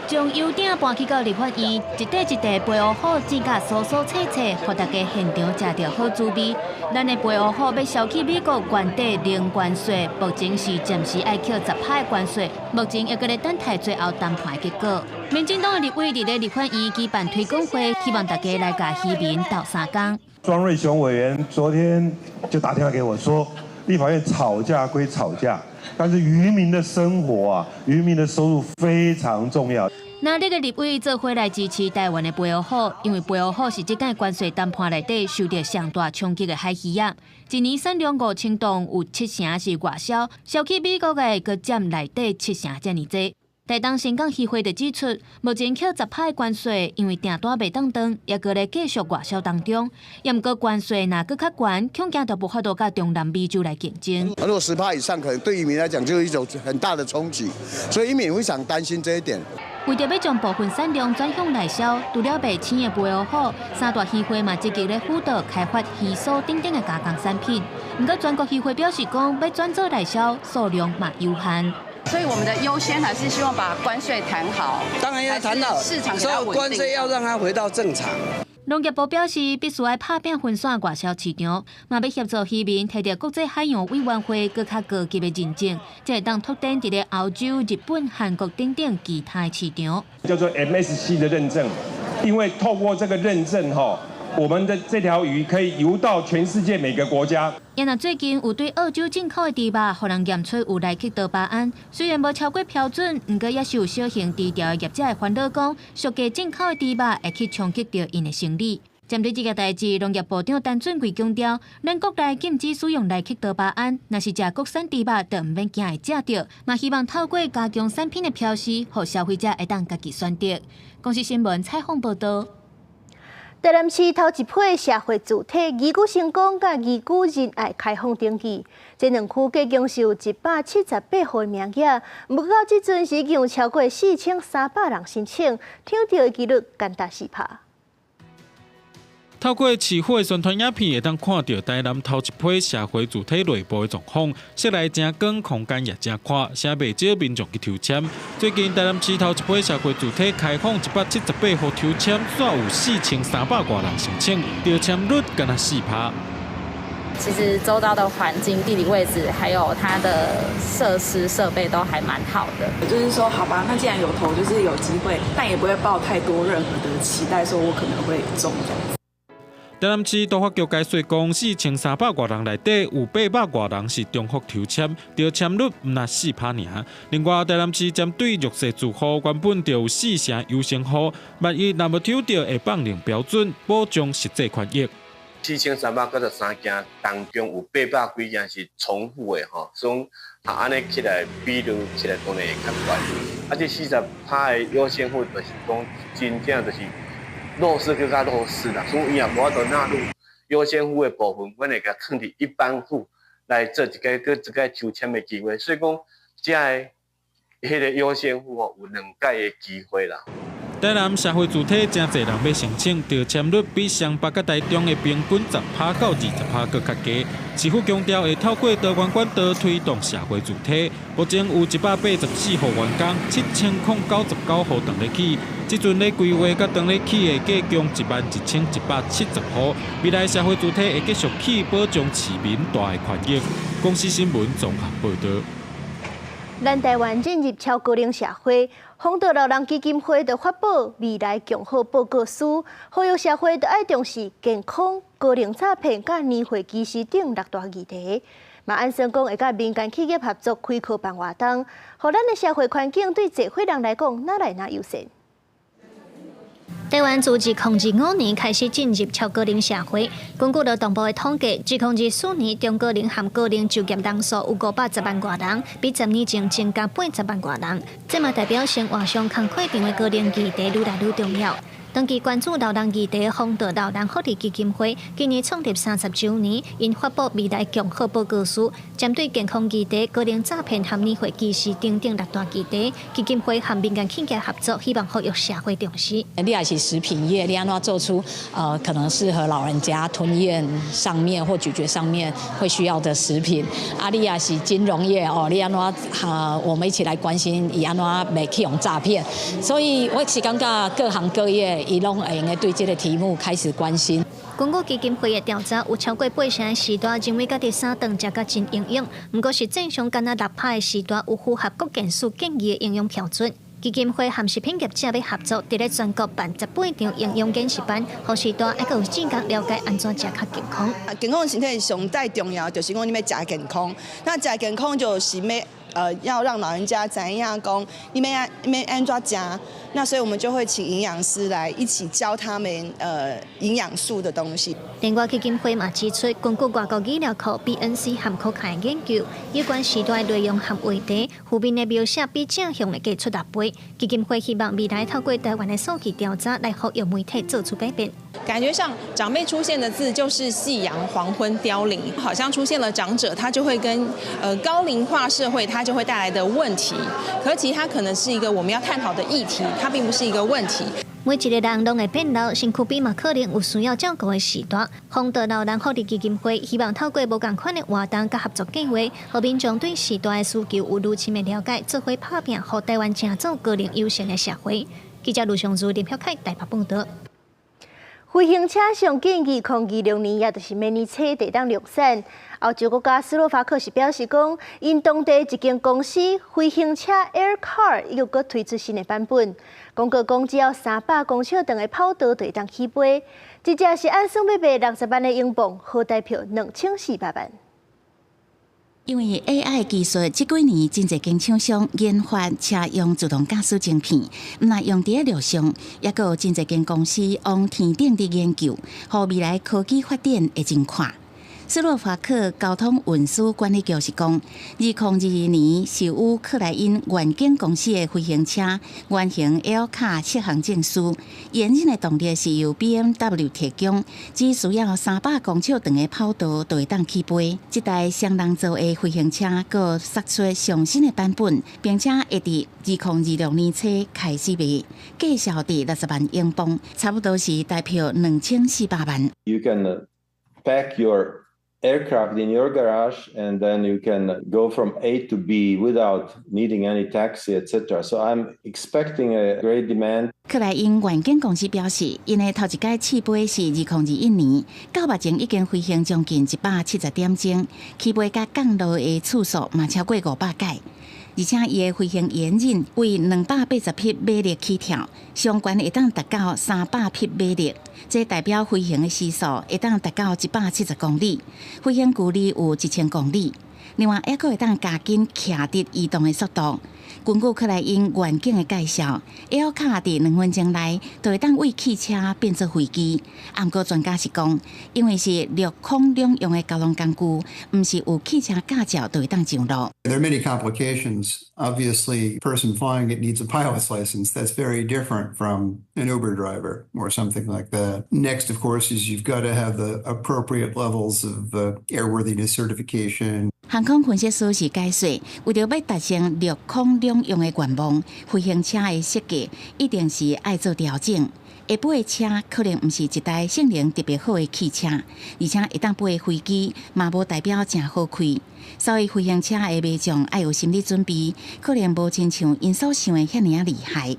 Speaker 1: 將遊艇搬去到立法院，一塊一塊白烏虎剪甲酥酥脆脆，予大家現場食著好滋味。咱的白烏虎欲銷去美國，原底零關稅，目前是暫時愛扣10趴的關稅，目前猶閣咧等待最後談判的結果。民進黨的立委佇咧立法院舉辦推廣會，希望大家來共漁民鬥相共。
Speaker 4: 莊瑞雄委員昨天就打電話給我說，立法院吵架歸吵架，但是漁民的生活啊，漁民的收入非常重要。
Speaker 1: 那這个立委做伙來支持台灣的白烏虎，因為白烏虎是這屆關稅談判內底受著上大衝擊的海魚仔。一年產量5000噸，有七成是外銷，銷去美國的閣佔內底七成遮爾濟。台東伸港漁會就指出，目前扣10趴的關稅，因為訂單袂當斷，猶閣咧繼續外銷當中。抑毋過關稅若閣較懸，恐驚就無法度佮中南美洲來競爭。
Speaker 5: 如果10趴以上，可能對漁民來講就是一種很大的衝擊，所以漁民非常擔心這一點。
Speaker 1: 為著欲將部分產量轉向內銷，除了賣青的白烏虎，三大漁會嘛積極咧輔導開發魚酥等等的加工產品。毋過全國漁會表示講，欲轉做內銷數量嘛有限。
Speaker 6: 所以我們的優先還是希望把關稅談好。
Speaker 7: 當然要談好，
Speaker 6: 市場
Speaker 7: 所以關稅要讓它回到正常。
Speaker 1: 農業部表示，必須愛拍拚分散外銷市場，嘛欲協助漁民提著國際海洋委員會閣較高級的認證，才會當拓展佇咧歐洲、日本、韓國等等其他市場。
Speaker 9: 叫做 MSC 的認證，因為透過這個認證，哈，我們的這條魚可以游到全世界每個國家。
Speaker 1: 因為最近有對澳洲進口的豬肉，予人驗出有萊克多巴胺，雖然無超過標準，毋過也是有小型豬調的業者會煩惱講，俗價進口的豬肉會去衝擊著𪜶的生理。針對這个代誌，農業部長陳俊貴強調，咱國內禁止使用萊克多巴胺，若是食國產豬肉，就毋免驚會食著。嘛希望透過加強產品的標示，予消費者會當家己選擇。公視新聞採訪報導。
Speaker 2: 台南市頭一批社會住宅宜居成功，佮宜居仁愛開放登記，這兩區計共是有178戶名額，毋過到這陣時已經有超過4300人申請，搶著的幾率干焦4趴。
Speaker 18: 透過市府的宣傳影片，會當看著台南頭一批社會住宅內部的狀況，室內誠光，空間也誠闊，寫袂少民眾去抽籤。最近台南市頭一批社會住宅開放178戶抽籤，煞有4300外人申請，中籤率干焦4趴。
Speaker 19: 其實周遭的環境、地理位置，還有它的設施設備都還蠻好的。
Speaker 20: 就是說，好吧，那既然有投，就是有機會，但也不會抱太多任何的期待，說我可能會中這樣子。
Speaker 18: 台南市都發局解說講，4300外人內底有800外人是重複抽籤，中籤率毋若4趴爾。另外，台南市針對弱勢住戶，原本就有四成優先戶，萬一若無抽著，會放任標準，保障實際權益。
Speaker 21: 4393間當中有800幾間是重複的吼，所以啊按呢起來比率起來當然會較懸。啊，這40趴的優先戶就是講真正就是弱勢閣較弱勢啦，所以伊也無法度納入優先戶的部分，阮會共囥佇一般戶來做一个閣一个抽籤的機會。所以講，這个彼个優先戶吼有兩屆的機會啦。
Speaker 18: 台南社會住宅誠濟人欲申請，中籤率比雙北佮台中的平均10趴到20趴閣較低。市府強調會透過多元管道推動社會住宅，目前有184戶完工，7099戶當咧起。這陣咧規劃佮當咧起的計共11,170戶。未來社會住宅會繼續起，保障市民大的權益。公視新聞綜合報導。
Speaker 2: 咱台灣進入超高齡社會，豐德老人基金會就發布未來共好報告書，呼籲社會著愛重視健康、高齡詐騙佮年歲歧視等六大議題。嘛按算講會佮民間企業合作開課辦活動，予咱的社會環境對濟歲人來講，愈來愈友善。
Speaker 3: 台灣自2005年開始進入超高齡社會，根據勞動部的統計，2024年中高齡和高齡就業人數有510萬外人，比10年前增加80萬外人。這嘛代表生活上工課場的高齡議題愈來愈重要。長期關注老人議題的弘道老人福利基金會，今年創立30週年，𪜶發布未來共好報告書，針對健康議題、高齡詐騙和年歲歧視等等六大議題，基金會和民間企業合作，希望呼籲社會重視。
Speaker 8: 你也是食品業，你按怎做出可能適合老人家吞嚥上面或咀嚼上面會需要的食品？啊，你也是金融業哦，你按怎哈，我們一起來關心伊按怎袂去予詐騙？所以我是感覺各行各業。伊攏會用得對這個題目開始關心。
Speaker 3: 根據基金會的調查，有超過八成的序大認為家己三頓食甲真營養，毋過實際上干焦6%的序大有符合國健署建議的營養標準。基金會和食品業者欲合作，佇咧全國辦18場營養研習班，予序大會閣有正確了解按怎食較健康。
Speaker 10: 健康身體上最重要就是講你欲食健康，那食健康就是欲要讓老人家知影講你欲按怎食，那所以我們就會請營養師來一起教他們營養素的東西。
Speaker 3: 另外基金會嘛指出，根據外國語料庫 BNC 和可看研究，有關序大內容和話題，負面的描寫比正向的高出6倍。基金會希望未來透過台灣的數據調查來呼籲媒體做出改變。
Speaker 11: 感覺上長輩出現的字就是夕陽、黃昏、凋零，好像出現了長者，他就會跟高齡化社會，他就會帶來的問題。可其實它可能是一個我們要探討的議題，它並不是一個問題。
Speaker 3: 每一個人攏會變老，身軀邊嘛可能有需要照顧的時段。弘道老人福利基金會希望透過無仝款的活動佮合作計劃，予民眾對序大的需求有愈深的了解，做伙拍拚，予台灣成做高齡友善的社會。記者盧尚如、林曉凱台北報導。
Speaker 2: 飛行車上緊2026年，也就是明年初就當量產。歐洲國家斯洛伐克是表示講，𪜶當地一間公司飛行車 Aircar 又閣推出新的版本，廣告講只要300公尺長的跑道就會當起飛，這隻是按算欲賣60萬的英鎊，合台票2400萬。
Speaker 17: 因為 AI 技術這幾年真濟間廠商研發車用自動駕駛晶片，毋但用佇咧路上，抑閣有真濟間公司往天頂佇研究，予未來科技發展會真快。斯洛伐克交通運輸管理局是講，2022年授予克萊因願景公司的飛行車原型 L 卡適航證書，引擎的動力是由 BMW 提供，只需要300公尺長的跑道就會當起飛。這台雙人座的飛行車閣釋出上新的版本，並且會佇2026年初開始賣，價數佇60萬英鎊，差不多是台票2400萬。
Speaker 12: You can pack your aircraft in your garage and then you can go from A to B without needing any taxi, etc. So I'm expecting a great demand.
Speaker 17: 克萊因願景公司表示，𪜶的頭一擺試飛是2021年，到目前已經飛行將近170點鐘，起飛佮降落的次數嘛超過500擺。而且伊的飛行引擎為280匹馬力起跳，上懸會當達到300匹馬力，這代表飛行的時速會當達到170公里，飛行距離有1000公里。另外，抑閣會當加緊徛佇移動的速度。根據克萊因願景的介紹，L 卡佇2分鐘內就會當為汽車變做飛機。毋過專家是講，因為是陸空兩用的交通工具，毋是有汽車駕照就會當上路。
Speaker 22: There are many complications. Obviously, a person flying it needs a pilot's license. That's very different from an Uber driver or something like that. Next, of course, is you've got to have the appropriate levels of airworthiness certification.
Speaker 17: 航空分析師是解說，為著欲達成陸空兩用的願望，飛行車的設計一定是愛做調整。會飛的車可能毋是一台性能特別好的汽車，而且會當飛的飛機嘛無代表誠好開。所以飛行車的民眾愛有心理準備，可能無親像𪜶所想的遐爾仔厲害。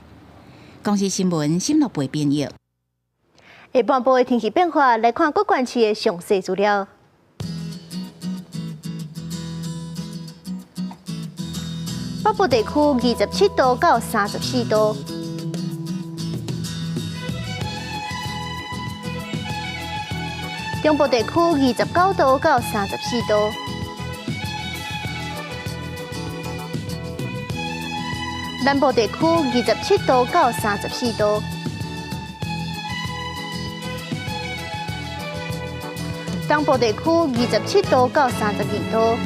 Speaker 17: 公視新聞沈樂培編譯。
Speaker 2: 下半晡的天氣變化，來看各縣市的詳細資料。北部地區27度到34度。中部地區29度到34度。南部地區27度到34度。東部地區27度到32度。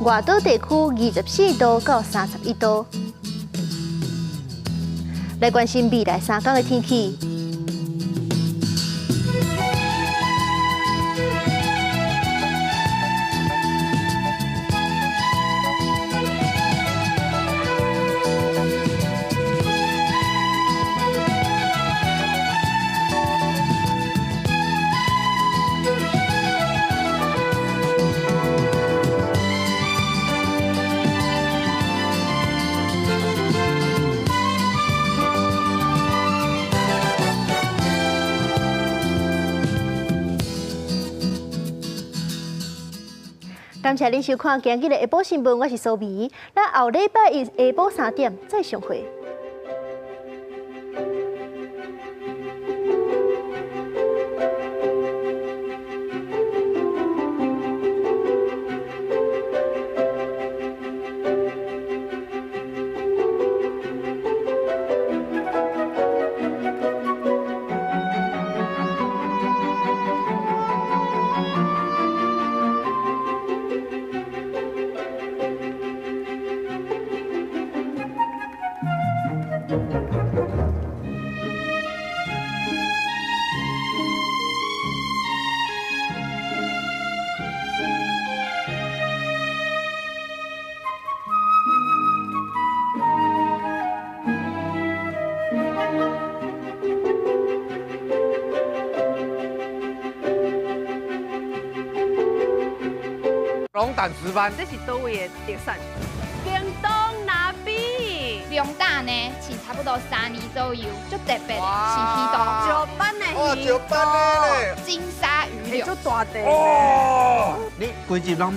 Speaker 2: 外島地區24度到31度。來關心未來3天的天氣。感謝您收看今日的下晡新聞，我是蘇美。咱後禮拜一下晡3點再相會。
Speaker 13: 龍膽石斑，
Speaker 6: 這是佗位的特產？
Speaker 14: 屏東拿比，
Speaker 16: 龍膽呢是差不多3年左右，足特別的是魚肚，
Speaker 6: 石斑的魚，
Speaker 5: 石斑的咧，
Speaker 16: 金沙魚柳，
Speaker 6: 足大塊。
Speaker 5: 哦，你規日攏。